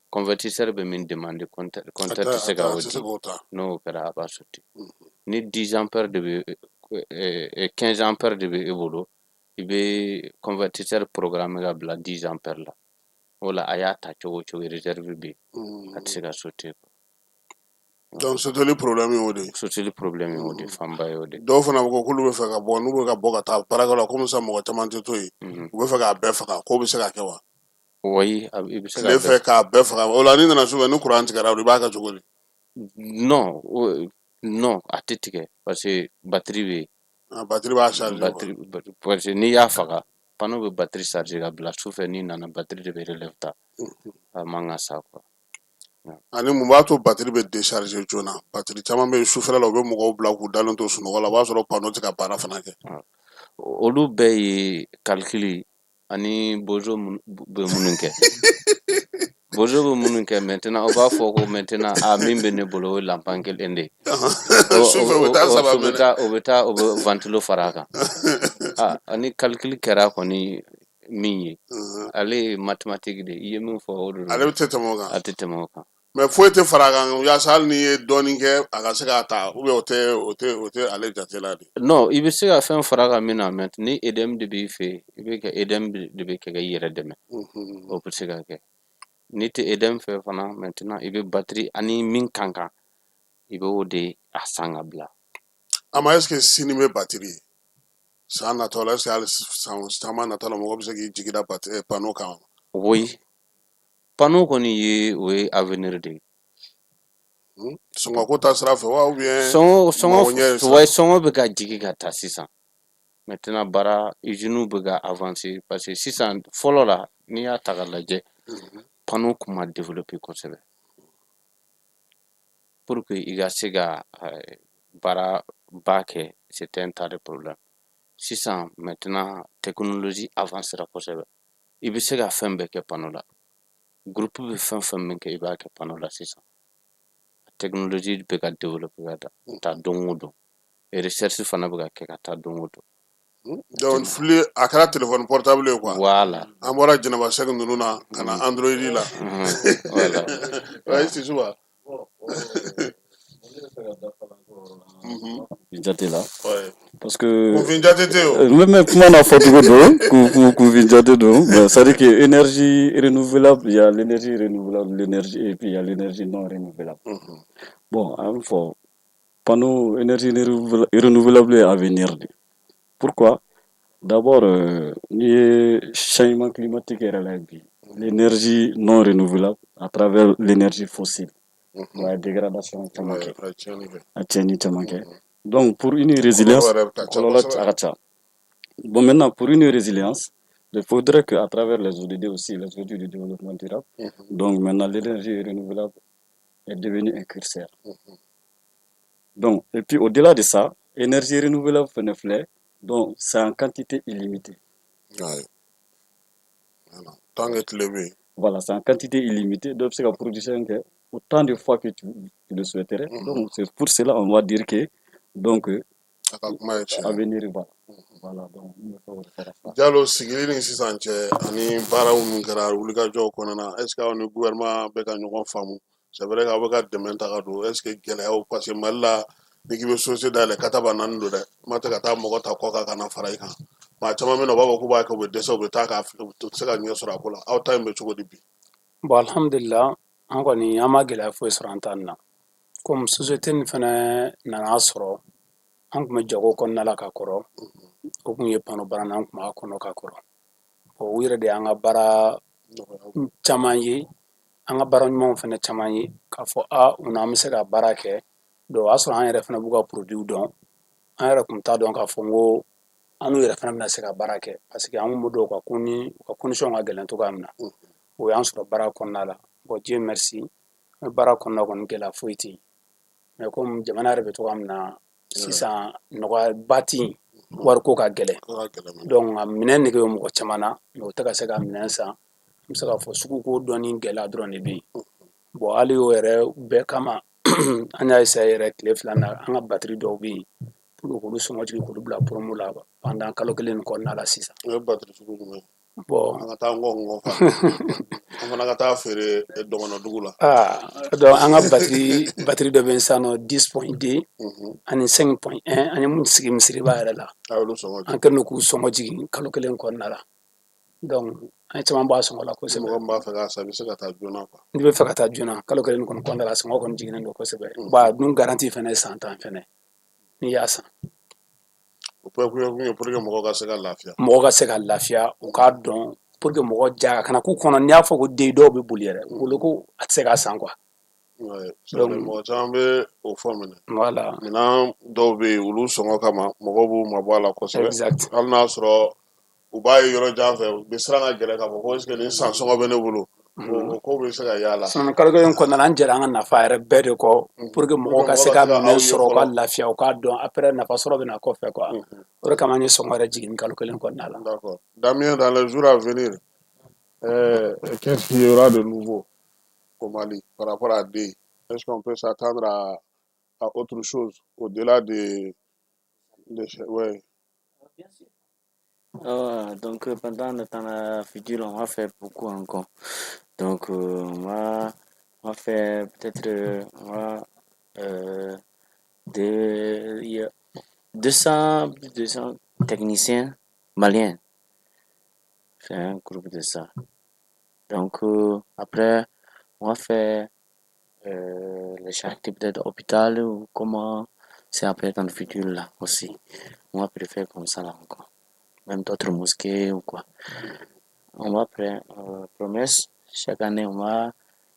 convertisseur bɛ min demander, compteur A compteur tɛ tɛ se a ka tɛ a o tɛ se di. k'o ta. N'o kɛra, a b'a sauter. Ni 10 ampères de bɛ 15 ampères de bɛ e bolo, i bɛ convertisseur programmer ka bila 10 ampères la, o la a y'a ta cogo o cogo, réserve bɛ yen, a tɛ se ka sauter. Donc sauteli problème y'o de ye. Sauteli problème ye o de fanba ye o de. Dɔw fana ko k'olu bɛ fɛ ka bɔ, n'u bɛ ka bɔ ka taa baarakɛyɔrɔ la, komi sisan mɔgɔ caman tɛ to yen, u bɛ fɛ k'a bɛɛ faga, k'o bɛ se ka kɛ wa? Oui, i bɛ se Tile k'a fɛ bɛɛ. K'a bɛɛ faga o la, n'i nana sufɛ ni courant tigɛra, i b'a kɛ cogo di? Non, non, a tɛ tigɛ parce que batterie bɛ yen. Ah, batterie b'a charger quoi. Batterie, parce que n'i y'a faga, Panneau bɛ batterie charger ka bila su fɛ, n'i nana, batterie de bɛ relève ta. A man ka sa quoi. Ani mun b'a to batterie bɛ décharger joona? Batterie caman bɛ yen, sufɛla la u bɛ mɔgɔw bila k'u dalen to sunɔgɔ la, o b'a sɔrɔ panneau tɛ ka baara fana kɛ. Olu bɛɛ ye calcul ani bozo bɛ minnu kɛ, bozo bɛ minnu kɛ. Maintenant, o b'a fɔ ko maintenant, a min bɛ ne bolo, o ye lanpan kelen de ye. Sufɛ u bɛ taa saba O bɛ minɛ. taa, o bɛ taa, o bɛ ventilo fara a kan. Ah, ani calcul kɛra kɔni min ye, ale ye mathématique de ye. I ye min fɔ, o de don. Ale tɛ tɛmɛ o kan. A tɛ tɛmɛ o kan. Mais foyi tɛ fara a kan yaasa hali n'i ye dɔɔnin kɛ, a ka se k'a ta, ou bien o tɛ ale jate la de? Non, i bɛ se ka fɛn fara a kan min na, mais ni EDM de b'i fɛ yen, i bɛ kɛ EDM de bɛ kɛ k'i yɛrɛ dɛmɛ, o bɛ se ka kɛ. N'i tɛ EDM fɛ fana, maintenant i bɛ batterie ani min kan kan, i bɛ o de a san ka bila. Ama, est ce que sini bɛ batterie ye san natɔ la? Est ce que hali san caman natɔ la, mɔgɔ bɛ se k'i jigi da batterie panneau kan? Oui, panneau kɔni ye, o ye avenir de ye. Sɔngɔ ko ta sira fɛ wa, ou bien Sɔngɔ, sɔngɔ mago ɲɛ sira? Ouais, sɔngɔ bɛ ka jigin ka taa sisan. Maintenant, baara usines bɛ ka avancer, parce que sisan, fɔlɔ la, n'i y'a ta k'a lajɛ, panneau kun ma développer kosɛbɛ pour que i ka se ka baara ba kɛ, c'était un tas de problème. Sisan, maintenant, technologie avancera kosɛbɛ, i bɛ se ka fɛn bɛɛ kɛ panneau la. Groupe bɛ fɛn fɛn min kɛ, i b'a kɛ panneau la sisan. Technologie bɛ ka développer ka taa don o don, et recherche fana bɛ ka kɛ ka taa don o don. Donc fili a kɛra téléphone portable ye quoi. Voilà. An bɔra jɛnɛba sɛgi ninnu na ka na Android la. Voilà. Ouais, Sisuba. Jate la. Parce que Kunfin jate tɛ o. Même kuma n'a fɔcogo don, kunfin jate don. Mais c'est à dire que énergie renouvelable, il y a l'énergie renouvelable, l'énergie, et puis il y a l'énergie non renouvelable. Bon, an bɛ fɔ panneau, énergie renouvelable ye avenir de. Pourquoi? D'abord, n'i ye changement climatique yɛrɛ la bi, l'énergie non renouvelable à travers l'énergie fossile, o ye dégradation caman kɛ. A ye tiɲɛni kɛ. A tiɲɛni caman kɛ. Donc pour une résilience, Kɔlɔlɔ yɛrɛ ka ca kɔlɔlɔ kosɛbɛ. A ka ca. Bon, maintenant, pour une résilience, il faudrait qu'à travers les ODD aussi, les objectifs du développement durable, donc maintenant l'énergie renouvelable est devenue un curseur. Donc, et puis au-delà de ça, énergie renouvelable fɛnɛ filɛ, donc c'est en quantité illimitée. Ouais. Voilà. Tant que tile bɛ yen. Voilà, c'est en quantité illimitée. Donc, c'est la production que autant de fois que tu le souhaiterais. Donc, c'est pour cela on va dire que donc A ka kuma ye tiɲɛ ye. Avenir, voilà. Voilà, donc n bɛ fɛ o de fɔ ka fara. Jalo, sigili ni sisan cɛ ani baaraw min kɛra wulikajɔw kɔnɔna na, est ce que aw ni gouvernement bɛ ka ɲɔgɔn faamu? C'est vrai k'aw bɛ ka dɛmɛ ta ka don. Est ce que gɛlɛyaw, parce que Mali la, n'i k'i bɛ société dayɛlɛ, kataba naani don dɛ, kuma tɛ ka taa mɔgɔ ta kɔ kan ka na fara i kan. Maa caman bɛ na, u b'a fɔ k'u b'a kɛ, u bɛ dɛsɛ, u bɛ taa k'a u tɛ se ka ɲɛ sɔrɔ a ko la. Aw ta in bɛ cogo di bi? Bon, alhamdulillah, an kɔni, an ma gɛlɛya foyi sɔrɔ an ta nin na. Komi société nin fɛnɛ nana sɔrɔ an kun bɛ jago kɔnɔna la ka kɔrɔ, o kun ye panneau baara na, an kun b'a kɔnɔ ka kɔrɔ. Bon, u yɛrɛ de y'an ka baara caman ye, an ka baara ɲumanw fɛnɛ caman ye, k'a fɔ a u n'an bɛ se ka baara kɛ. Donc o y'a sɔrɔ an yɛrɛ fɛnɛ b'u ka produit dɔn. An yɛrɛ kun t'a dɔn k'a fɔ n ko an n'u yɛrɛ fɛnɛ bɛna se ka baara kɛ, parce que an kun bɛ dɔw ka ko ni u ka condition ka gɛlɛn cogoya min na, o y'an sɔrɔ baara kɔnɔna la. Bon, Dieu merci, an bɛ baara kɔnɔna kɔni, gɛlɛya foyi tɛ yen. Mais komi jamana yɛrɛ bɛ cogoya min na sisan, nɔgɔyaba tɛ yen, wariko ka gɛlɛn. Ko ka gɛlɛn mɛnɛ. Donc a minɛn nege bɛ mɔgɔ caman na, mais u tɛ ka se ka minɛn san. An bɛ se k'a fɔ suguko dɔɔni gɛlɛya dɔrɔn de bɛ yen. Bon, hali o yɛrɛ bɛɛ kama, an y'a essayer yɛrɛ tile 2 na, an ka batterie dɔw bɛ yen pour que k'olu sɔngɔ jigin, k'olu bila promo la pendant kalo kelen nin kɔnɔna la sisan. O ye batterie sugu jumɛn ye? Bon, An ka taa ngɔ ngɔ fa, an fana ka taa feere dɔgɔnɔdugu la. Ah, donc an ka batterie dɔ bɛ yen sisan nɔ, 10.2 ani 5.1, an ye mun sigi misiriba yɛrɛ la. A y'olu sɔngɔ An kɛlen don k'u sɔngɔ jigin kalo kelen kɔnɔna la. Donc an ye caman bɔ a sɔngɔ la Ni kosɛbɛ. mɔgɔ min b'a fɛ k'a san, i bɛ se ka taa joona quoi. N'i bɛ fɛ ka taa joona, kalo kelen kɔni kɔnɔna la, sɔngɔ kɔni jiginnen don kosɛbɛ. Bon, a dun garantie fɛnɛ ye san 10 fɛnɛ n'i y'a san. O bɛɛ kun ye kun ye pour que mɔgɔw ka se ka lafiya. Mɔgɔ ka se ka lafiya, u k'a dɔn, pour que mɔgɔ ja kana k'u kɔnɔ. N'i y'a fɔ ko den, dɔw bɛ boli yɛrɛ, u bolo ko a tɛ se k'a san quoi. Ouais, c'est Donc vrai, mɔgɔ caman bɛ o fɔ minɛ. Voilà. Minɛn dɔw bɛ yen, olu sɔngɔ kama mɔgɔw b'u mabɔ a la kosɛbɛ. Exact. Hali n'a sɔrɔ U b'a ye yɔrɔ jan fɛ, u bɛ siran ka gɛrɛ k'a fɔ ko est ce que nin san sɔngɔ bɛ ne bolo. O ko bɛ se ka y'a la. Sinon kalo kelen kɔnɔna la, an jɛra an ka nafa yɛrɛ bɛɛ de kɔ pour que mɔgɔw ka se ka minɛn sɔrɔ, u ka lafiya, u k'a dɔn, après nafa sɔrɔ bɛ na kɔfɛ quoi. O de kama an ye sɔngɔ yɛrɛ jigin kalo kelen kɔnɔna la. D'accord. Damien, dans les jours à venir, qu'est-ce qu'il y aura de nouveau au Mali par rapport à DEY? Est-ce qu'on peut s'attendre à autre chose au-delà de ouais. Donc pendant le temps futur, on va faire beaucoup encore. Donc on va faire peut-être on va, il y a 200, plus de 200 techniciens maliens. C'est un groupe de ça. Donc après, on va faire les charités peut-être hôpital ou comment c'est après dans le futur là aussi. On va préférer comme ça là encore. Même d'autres mosquées ou quoi. On va prendre promesse, chaque année on va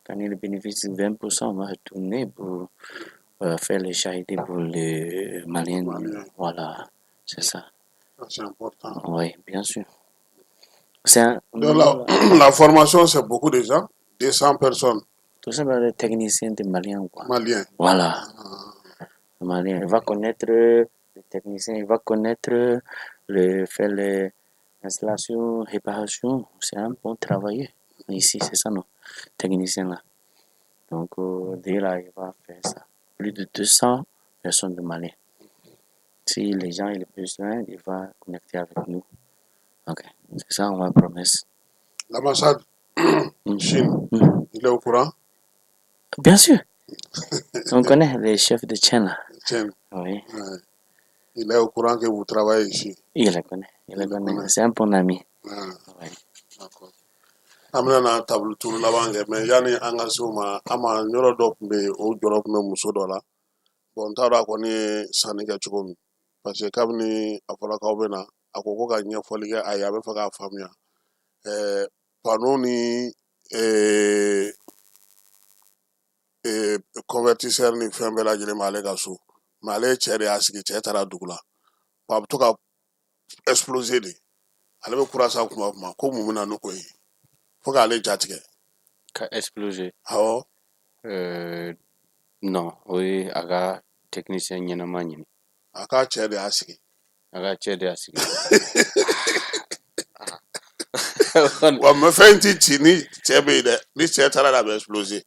gagner le bénéfice de 20%, on va retourner pour faire les charités pour les Maliens. Maliens. Voilà, c'est ça. Ça, c'est important. Oui, bien sûr. C'est un, Donc la formation, c'est beaucoup de gens, 200 personnes. Tout simplement des techniciens de Maliens, quoi. Maliens. Voilà. Malien. Il va connaître le technicien, il va connaître le, faire les installations, réparations. C'est un bon travail. Ici, c'est ça, non? Technicien là. Donc, dès là, il va faire ça. Plus de 200 personnes de Mali. Si les gens ont besoin, il va connecter avec nous. Ok, c'est ça, on va promesse. L'ambassade Chine, il est au courant? Bien sûr. On connaît les chefs de Chine là. Chine. Oui. Ouais. Il est au courant que vous travaillez ici. Il le connaît. Il le connaît. C'est un bon ami. Ah, Oui. d'accord. An bɛna na tabulu turu laban kɛ, mais yanni an ka se o ma, an ma yɔrɔ dɔ tun bɛ yen, o jɔrɔ tun bɛ muso dɔ la. Bon, n t'a dɔn a kɔni ye sanni kɛ cogo min, parce que kabini a fɔra k'aw bɛ na, a ko ko ka ɲɛfɔli kɛ a ye, a bɛ fɛ k'a faamuya. Panneau ni convertisseur ni fɛn bɛɛ lajɛlen b'ale ka so, mais ale cɛ de y'a sigi, cɛ taara dugu la. Bon, a bɛ to ka exploser de, ale bɛ kura san kuma o kuma, ko mun bɛ na n'o ye fo k'ale ja tigɛ. Ka exploser? Awɔ. Non, o ye a ka technicien ɲɛnama ɲini. A k'a cɛ de y'a sigi. A ka cɛ de y'a sigi. Wa mɛ fɛn ti ci ni cɛ bɛ yen dɛ, ni cɛ taara de a bɛ exploser.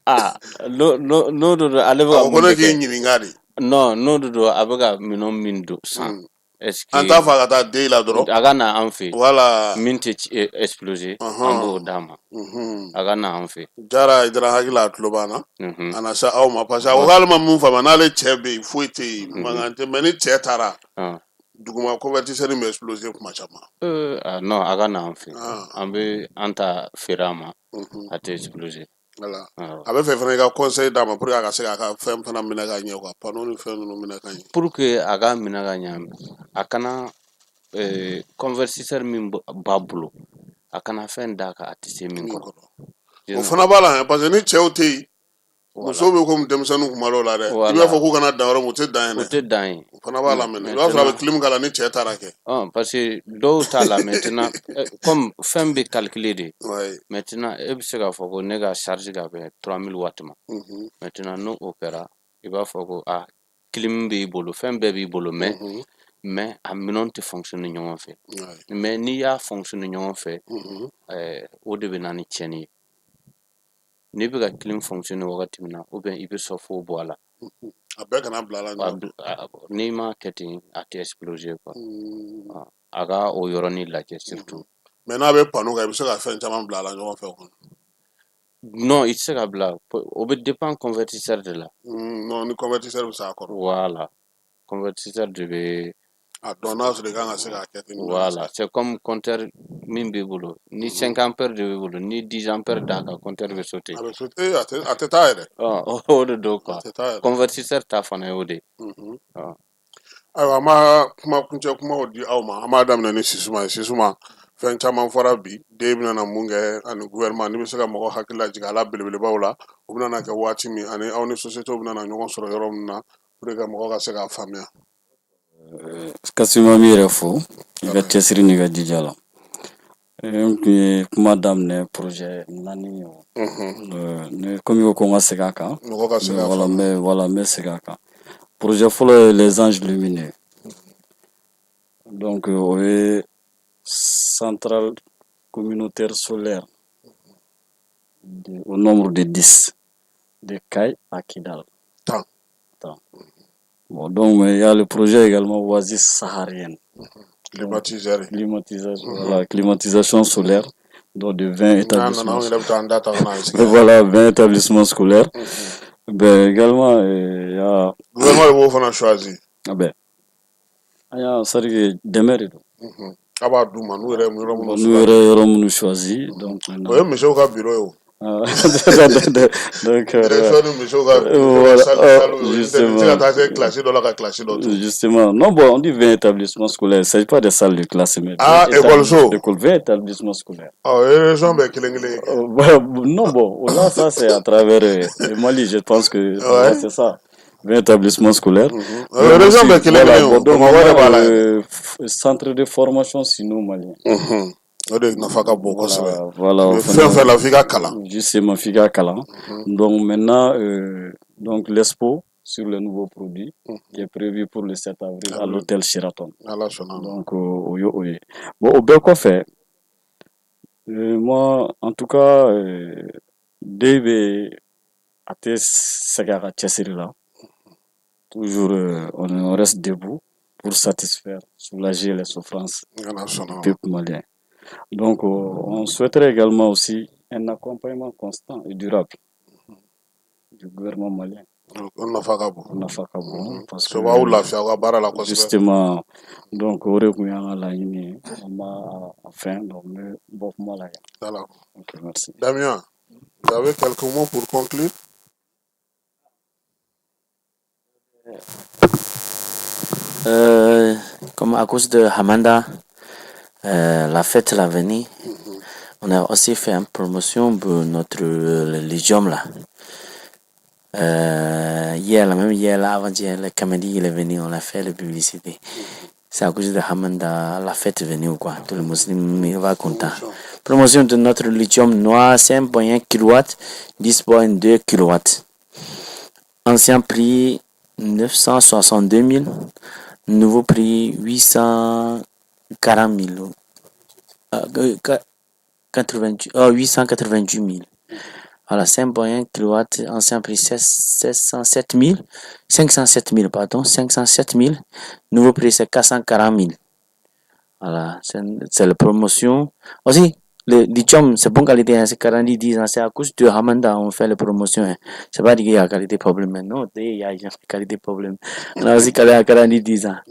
Ah, n'o de don, ale bɛ A ka ko mun ne de k'i kɛ? ɲininka de. Non, n'o de don, a bɛ ka minɛn min don san, est-ce que An t'a fɔ a ka taa den la dɔrɔn. A ka na an fɛ yen. Voilà. Min tɛ exploser, an b'o d'a ma. A ka na an fɛ yen. Jara Idara, hakili la a tulo b'an na. A na se aw ma, parce que a ko k'ale ma mun faamuya, n'ale cɛ bɛ yen, foyi tɛ yen, mankan tɛ, mais ni cɛ taara, duguma convertisseur bɛ exploser kuma caman. Ah, non, a ka na an fɛ yen. Ah. An bɛ an ta feere a ma, a tɛ exploser. Voilà. Awɔ. A bɛ fɛ fana i ka conseil d'a ma pour que a ka se k'a ka fɛn fana minɛ ka ɲɛ quoi, panneau ni fɛn ninnu minɛ ka ɲɛ. Pour que a ka minɛ ka ɲɛ, a kana convertisseur min b'a bolo, a kana fɛn d'a kan a tɛ se min Min kɔrɔ. kɔrɔ. O fana b'a la hein, parce que ni cɛw tɛ yen, musow bɛ komi denmisɛnninw kuma dɔw la dɛ. I b'a fɔ k'u kana dan yɔrɔ min, u tɛ dan yen O dɛ. tɛ dan yen. O fana b'a la mɛnɛ. I b'a sɔrɔ a bɛ clim k'a la ni cɛ taara kɛ. Parce que dɔw t'a la maintenant, comme fɛn bɛ calculer de. Ouais. Maintenant, e bɛ se k'a fɔ ko ne ka charge ka bɛn 3000 watts ma. Maintenant, n'o o kɛra, i b'a fɔ ko ah, clim b'i bolo, fɛn bɛɛ b'i bolo, mais a minɛnw tɛ fonctionner ɲɔgɔn fɛ. Mais n'i y'a fonctionner ɲɔgɔn fɛ, o de bɛ na ni tiɲɛni ye. N'i bɛ ka clim fonctionner wagati min na, ou bien i bɛ chauffe-eau bɔ a la. A bɛɛ kana bila a la ɲɔgɔn. N'i m'a kɛ ten, a tɛ exploser quoi. A ka o yɔrɔnin lajɛ surtout. Mais n'a bɛ panneau kan, i bɛ se ka fɛn caman bila a la ɲɔgɔn fɛ kɔni. Non, i tɛ se ka bila. O bɛ dépend convertisseur de la. Non, ni convertisseur bɛ se a kɔrɔ. Voilà. Convertisseur de bɛ A dɔn n'a sɔrɔ i kan ka se k'a kɛ ten. Voilà, c'est comme compteur min b'i bolo. Ni 5 ampères de b'i bolo, ni 10 ampères d'a kan, compteur bɛ sauter. A bɛ sauter, a tɛ taa yɛrɛ. O de don quoi. A tɛ taa yɛrɛ. Convertisseur ta fana y'o de ye. Ayiwa, an b'a kuma kuncɛ kumaw di aw ma. An b'a daminɛ ni Sisuma ye. Sisuma, fɛn caman fɔra bi, den bɛna na mun kɛ ani gouvernement, n'i bɛ se ka mɔgɔ hakili lajigin a la belebelebaw la, u bɛna na kɛ waati min ani aw ni société bɛna na ɲɔgɔn sɔrɔ yɔrɔ min na pour que mɔgɔw ka se k'a faamuya. Kassim, an b'i yɛrɛ fo i ka cɛsiri n'i ka jija la. N tun ye kuma daminɛ projet naani ye o. Ne komi i ko ko n ka segin a kan. Mɔgɔ ka se k'a Voilà, faamu. n bɛ, voilà, n bɛ segin a kan. Projet fɔlɔ ye les anges lumineux. Donc o ye centrale communautaire solaire au nombre de 10 de Kayes à Kidal. 10. 10. Bon, donc il y a le projet également Oasis saharienne. Climatiseur. Climatisation, voilà, climatisation solaire, donc de 20 N'a établissements. nana, anw yɛrɛ bɛ taa an da ta ka na sigi. Voilà, 20 établissements scolaires. Ben, également, il y a. Gouvernement de b'o fana choisi. Ah ben, an y'a, c'est à dire que dɛmɛ de don. A b'a d'u ma n'u yɛrɛ ye yɔrɔ minnu N'u yɛrɛ ye yɔrɔ minnu choisi, donc maintenant. O ye misiw ka bureau ye o. Ah, donc, Direction ni misiw ka voilà, salle salle justement. tɛ se ka taa se kilasi dɔ la ka kilasi dɔ to. Justement. Non, bon, on dit 20 établissements scolaires. Il ne s'agit pas des salles de classe, mais Ah, 20 école so. école, 20 établissements scolaires. Ɔ, o ye région bɛɛ kelen kelen ye. Bah, non, bon, là, ça, c'est à travers le Mali, je pense que voilà, c'est ça. 20 établissements scolaires. O ye région bɛɛ kelen Voilà, kelen ye bon, o. donc, Bamakɔ yɛrɛ b'a la yɛrɛ. Centre de formation sino-malien. O de nafa ka bon kosɛbɛ. Voilà, o Fɛn fɛn la, f'i ka kalan. Justement, f'i ka kalan. Donc maintenant, donc l'expo sur les nouveaux produits qui est prévu pour le 7 avril à l'hôtel Sheraton. Ala sɔnna ma. Donc, o ye o ye. Bon, o bɛɛ kɔfɛ, moi, en tout cas, DEY bɛ a tɛ sɛgɛn a ka cɛsiri la. Toujours, on reste debout pour satisfaire, soulager les souffrances Ala du sɔnna ma. peuple malien. Donc, on souhaiterait également aussi un accompagnement constant et durable du gouvernement malien. O nafa ka bon. O nafa ka bon parce que So b'aw lafiya aw ka baara la kosɛbɛ. Justement, donc o de tun y'an ka laɲini ye. An b'a a fɛn, donc n bɛ bɔ kuma la yan. Voilà. Ok, merci. Damien, vous avez quelques mots pour conclure? Comme à cause de Hamanda, la fête l'avenir, on a aussi fait une promotion pour notre lithium là. Hier, là, même hier, là, avant-hier, le comédie il est venu, on a fait la publicité. C'est à cause de Hamanda, la fête est venue, quoi. Tout le musulman, il va content. Promotion de notre lithium noir, 5,1 kW, 10,2 kW. Ancien prix 962 000, nouveau prix 840 000. 88, oh, 888 000. Voilà, 5,1 kW, ancien prix 707 000, 507 000, pardon, 507 000. Nouveau prix, c'est 440 000. Voilà, c'est la promotion. Aussi, le lithium, c'est bonne qualité, hein, c'est 40 10 ans. C'est à cause de Hamanda, on fait la promotion. Hein. C'est pas dire qu'il y a qualité problème, mais non, il y a qualité problème. On a aussi 40 10 ans.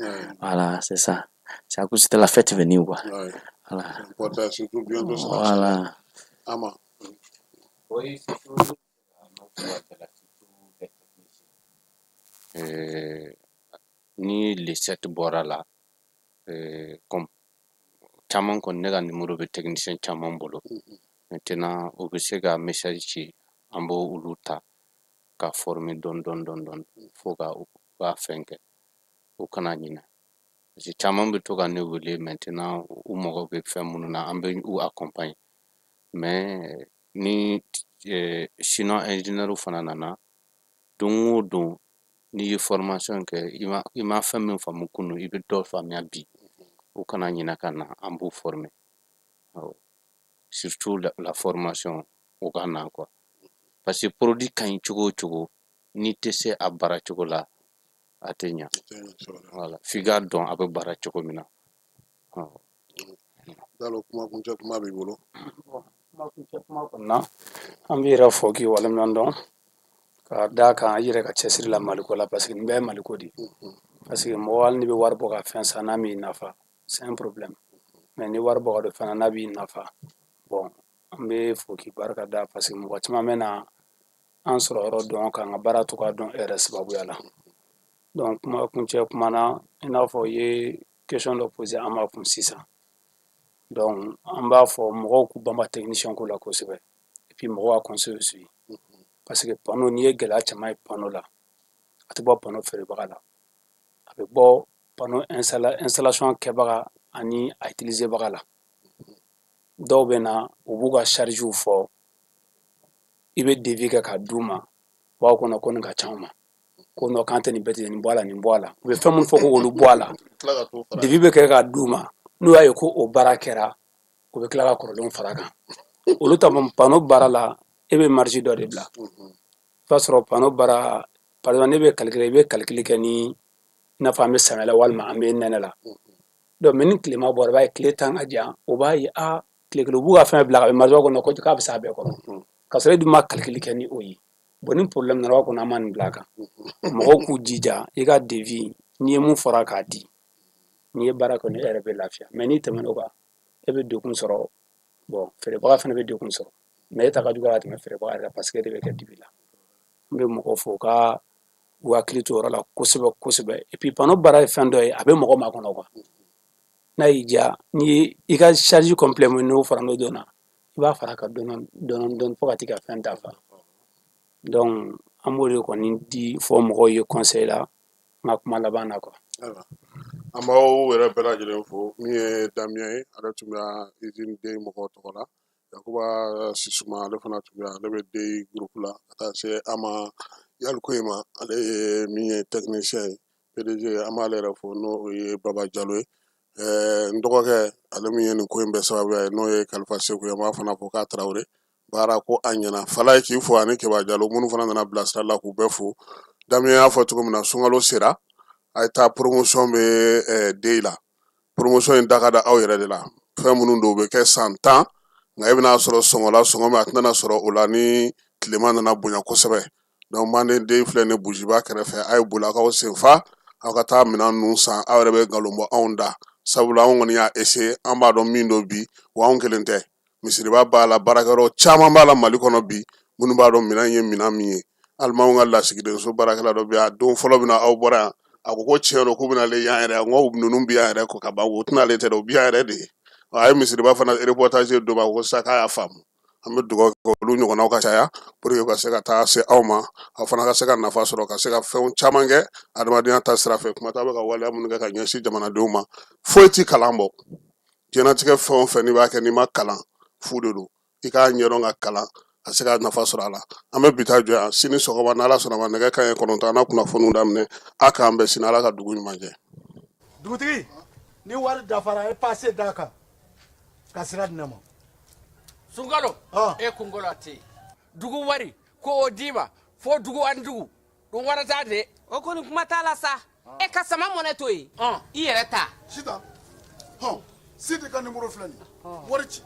Voilà, c'est ça. C'est à cause de la fête venue, quoi. Voilà. C'est important, surtout bientôt, c'est la Voilà. Ama. Oui, surtout, les techniciens. Ni le 7 bɔra la, comme caman kɔni, ne ka numéro bɛ technicien caman bolo. Maintenant, u bɛ se ka message ci, an b'o olu ta ka former dɔɔni dɔɔni dɔɔni dɔɔni fo ka u ka fɛn kɛ, u kana ɲinɛ, parce que caman bɛ to ka ne wele. Maintenant, u mago bɛ fɛn minnu na, an bɛ u accompagner, mais ni sinon ingénieur fana nana don o don, n'i ye formation kɛ, i ma fɛn min faamu kunun, i bɛ dɔ faamuya bi. U kana ɲinɛ ka na, an b'u former. Awɔ, surtout la formation, u ka na quoi, parce que produit ka ɲi cogo o cogo, n'i tɛ se a baara cogo la, a tɛ ɲa. Voilà, f'i k'a dɔn a bɛ baara cogo min na. Awɔ. Dalo, kuma kuncɛ kuma b'i bolo. Kuma kuncɛ kuma kɔni na, an b'i yɛrɛ fɔ k'i waleɲuman dɔn ka d'a kan i yɛrɛ ka cɛsiri la Maliko la, parce que nin bɛɛ ye Maliko de ye, parce que mɔgɔ, hali n'i bɛ wari bɔ ka fɛn san, n'a m'i nafa, c'est un problème, mais ni wari bɔ ka don fɛn na, n'a b'i nafa, bon, an bɛ fo k'i barika da, parce que mɔgɔ caman bɛ na an sɔrɔ yɔrɔ dɔn k'an ka baara cogoya dɔn e yɛrɛ sababuya la. Donc kuma kuncɛ kuma na, i n'a fɔ i ye question dɔ poser an ma kun sisan, donc an b'a fɔ mɔgɔw k'u banba technicien ko la kosɛbɛ, et puis mɔgɔw ka conseil suivi, parce que panneau, n'i ye gɛlɛya caman ye panneau la, a tɛ bɔ panneau feerebaga la, a bɛ bɔ panneau panneau installation kɛbaga ani a utiliserbaga la. Dɔw bɛ na, u b'u ka chargew fɔ, i bɛ devis kɛ ka d'u ma, u b'a kɔnɔ ko nin ka ca u ma, ko non k'an tɛ nin bɛɛ tigɛ, nin bɔ a la, nin bɔ a la. U bɛ fɛn minnu fɔ ko olu bɔ a la, devis bɛ kɛ ka d'u ma. N'u y'a ye ko o baara kɛra, u bɛ tila ka kɔrɔlenw fara kan. Olu ta panneau baara la, e bɛ marge dɔ de bila. I b'a sɔrɔ panneau baara, par exemple, ne bɛ calcul, i bɛ calcul kɛ ni i n'a fɔ an bɛ samiya la walima an bɛ nɛnɛ la. Donc mais ni tilema bɔra, i b'a ye tile tan ka jan, o b'a ye a tile kelen u b'u ka fɛn bila ka bɛ marge kɔnɔ ko k'a bɛ s'a bɛɛ kɔrɔ, k'a sɔrɔ e dun ma calcul kɛ ni o ye. Bon, ni problème nana, o b'a kɔnɔ an ma nin bila a kan. Mɔgɔw k'u jija, i ka devis, n'i ye mun fɔra k'a di, n'i ye baara kɛ, e yɛrɛ bɛ lafiya. Mais n'i tɛmɛn'o kan, e bɛ degun sɔrɔ. Bon, feerebaga fana bɛ degun sɔrɔ, mais e ta ka jugu ka tɛmɛ feerebaga yɛrɛ, parce que e de bɛ kɛ dibi la. N bɛ mɔgɔw fo u ka u hakili to o yɔrɔ la kosɛbɛ kosɛbɛ. Et puis panneau baara ye fɛn dɔ ye, a bɛ mɔgɔ makɔnɔ quoi. N'a y'i diya, n'i ye i ka charge complet min n'o fara n'o donna, i b'a fara ka dɔɔni dɔɔni dɔɔni fo ka t'i ka fɛn dafa. Donc an b'o de kɔni di fɔ mɔgɔw ye conseil la, n ka kuma laban na quoi. An b'aw yɛrɛ bɛɛ lajɛlen fo. Min ye Damien ye, ale tun bɛ usine DEY mɔgɔw tɔgɔ la. Yakuba Sisuma, ale fana tun bɛ, ale bɛ DEY groupe la. Ka taa se Ama Yalikoye ma, ale ye min ye technicien ye, PDG, an b'ale yɛrɛ fo, n'o ye Baba Jalo ye. N dɔgɔkɛ, ale min ye nin ko in bɛɛ sababuya ye, n'o ye Kalifa Seku ye, an b'a fana fo k'a Tarawele baara ko a ɲɛna. Falaye k'i fo ani Keba Jalo, minnu fana nana bilasira la, k'u bɛɛ fo. Damien y'a fɔ cogo min na, sunkalo sera, a ye taa, promotion bɛ DEY la. Promotion in da ka da aw yɛrɛ de la. Fɛn minnu don, u bɛ kɛ san 10, nka e bɛna sɔrɔ sɔngɔ la, sɔngɔ min a tɛna sɔrɔ o la ni tilema nana bonya kosɛbɛ. Donc Manden DEY filɛ ni Bujiba kɛrɛfɛ, a ye boli aw k'aw sen fa, aw ka taa minɛn ninnu san. Aw yɛrɛ bɛ nkalon bɔ anw da, sabula anw kɔni y'a essayer, an b'a dɔn min don bi. Wa anw kelen tɛ, misiriba b'a la, baarakɛyɔrɔ caman b'a la Mali kɔnɔ bi, minnu b'a dɔn minɛn ye minɛn min ye. Hali m'anw ka lasigidenso baarakɛla dɔ bɛ yan, a don fɔlɔ min na aw bɔra yan, a ko ko tiɲɛ don k'u bɛna ale yan yɛrɛ. N ko ninnu bi yan yɛrɛ ko ka ban, o tɛna ale tɛ dɛ, o bi yan yɛrɛ de ye. A ye misiriba fana reportage don ma, ko sisan k'a y'a faamu. An bɛ dugawu kɛ olu ɲɔgɔnnaw ka caya pour que ka se ka taa se aw ma, aw fana ka se ka nafa sɔrɔ, ka se ka fɛnw caman kɛ adamadenya ta sira fɛ. Kuma t'a bɛ ka waleya minnu kɛ ka ɲɛsin jamanadenw ma, foyi ti kalan bɔ. Diɲɛlatigɛ fɛn o fɛn n'i b'a kɛ, n'i ma kalan, fu de don. I k'a ɲɛdɔn ka kalan ka se ka nafa sɔrɔ a la. An bɛ bi ta jɔ yan. Sini sɔgɔma, n'Ala sɔnna ma, nɛgɛ kanɲɛ 9, an na kunnafoniw daminɛ. A k'an bɛn sini. Ala ka dugu ɲuman jɛ. Dugutigi, ni wari dafara, e passe d'a kan ka sira di ne ma. Sunkalo, e kunkolo a tɛ yen. Dugu wari ko o d'i ma fo dugu ani dugu dun wara t'a de. O kɔni, kuma t'a la sa. E ka sama mɔnɛ to yen, i yɛrɛ ta. Sitan hɔn, Sidi ka nimoro filɛ nin ye, wari ci.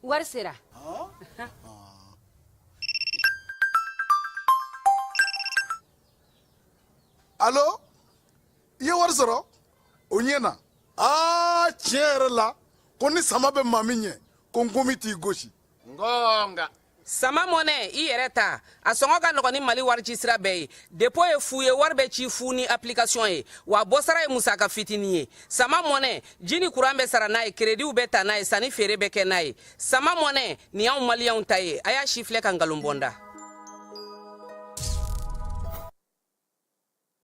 Wari sera. Alo, i ye wari sɔrɔ, o ɲɛna. Aa, tiɲɛ yɛrɛ la, ko ni sama bɛ maa min ɲɛ, ko nkomi t'i gosi. Ngonga. Sama mɔnɛ, i yɛrɛ ta, a sɔngɔ ka nɔgɔn ni Mali wari ci sira bɛɛ ye. Dépôt ye fu ye, wari bɛ ci fu ni application ye, wa bɔsara ye musaka fitinin ye. Sama mɔnɛ, ji ni kuran bɛ sara n'a ye, créditw bɛ ta n'a ye, sanni feere bɛ kɛ n'a ye. Sama mɔnɛ nin y'anw maliyɛnw ta ye. A y'a si filɛ ka nkalon bɔnda.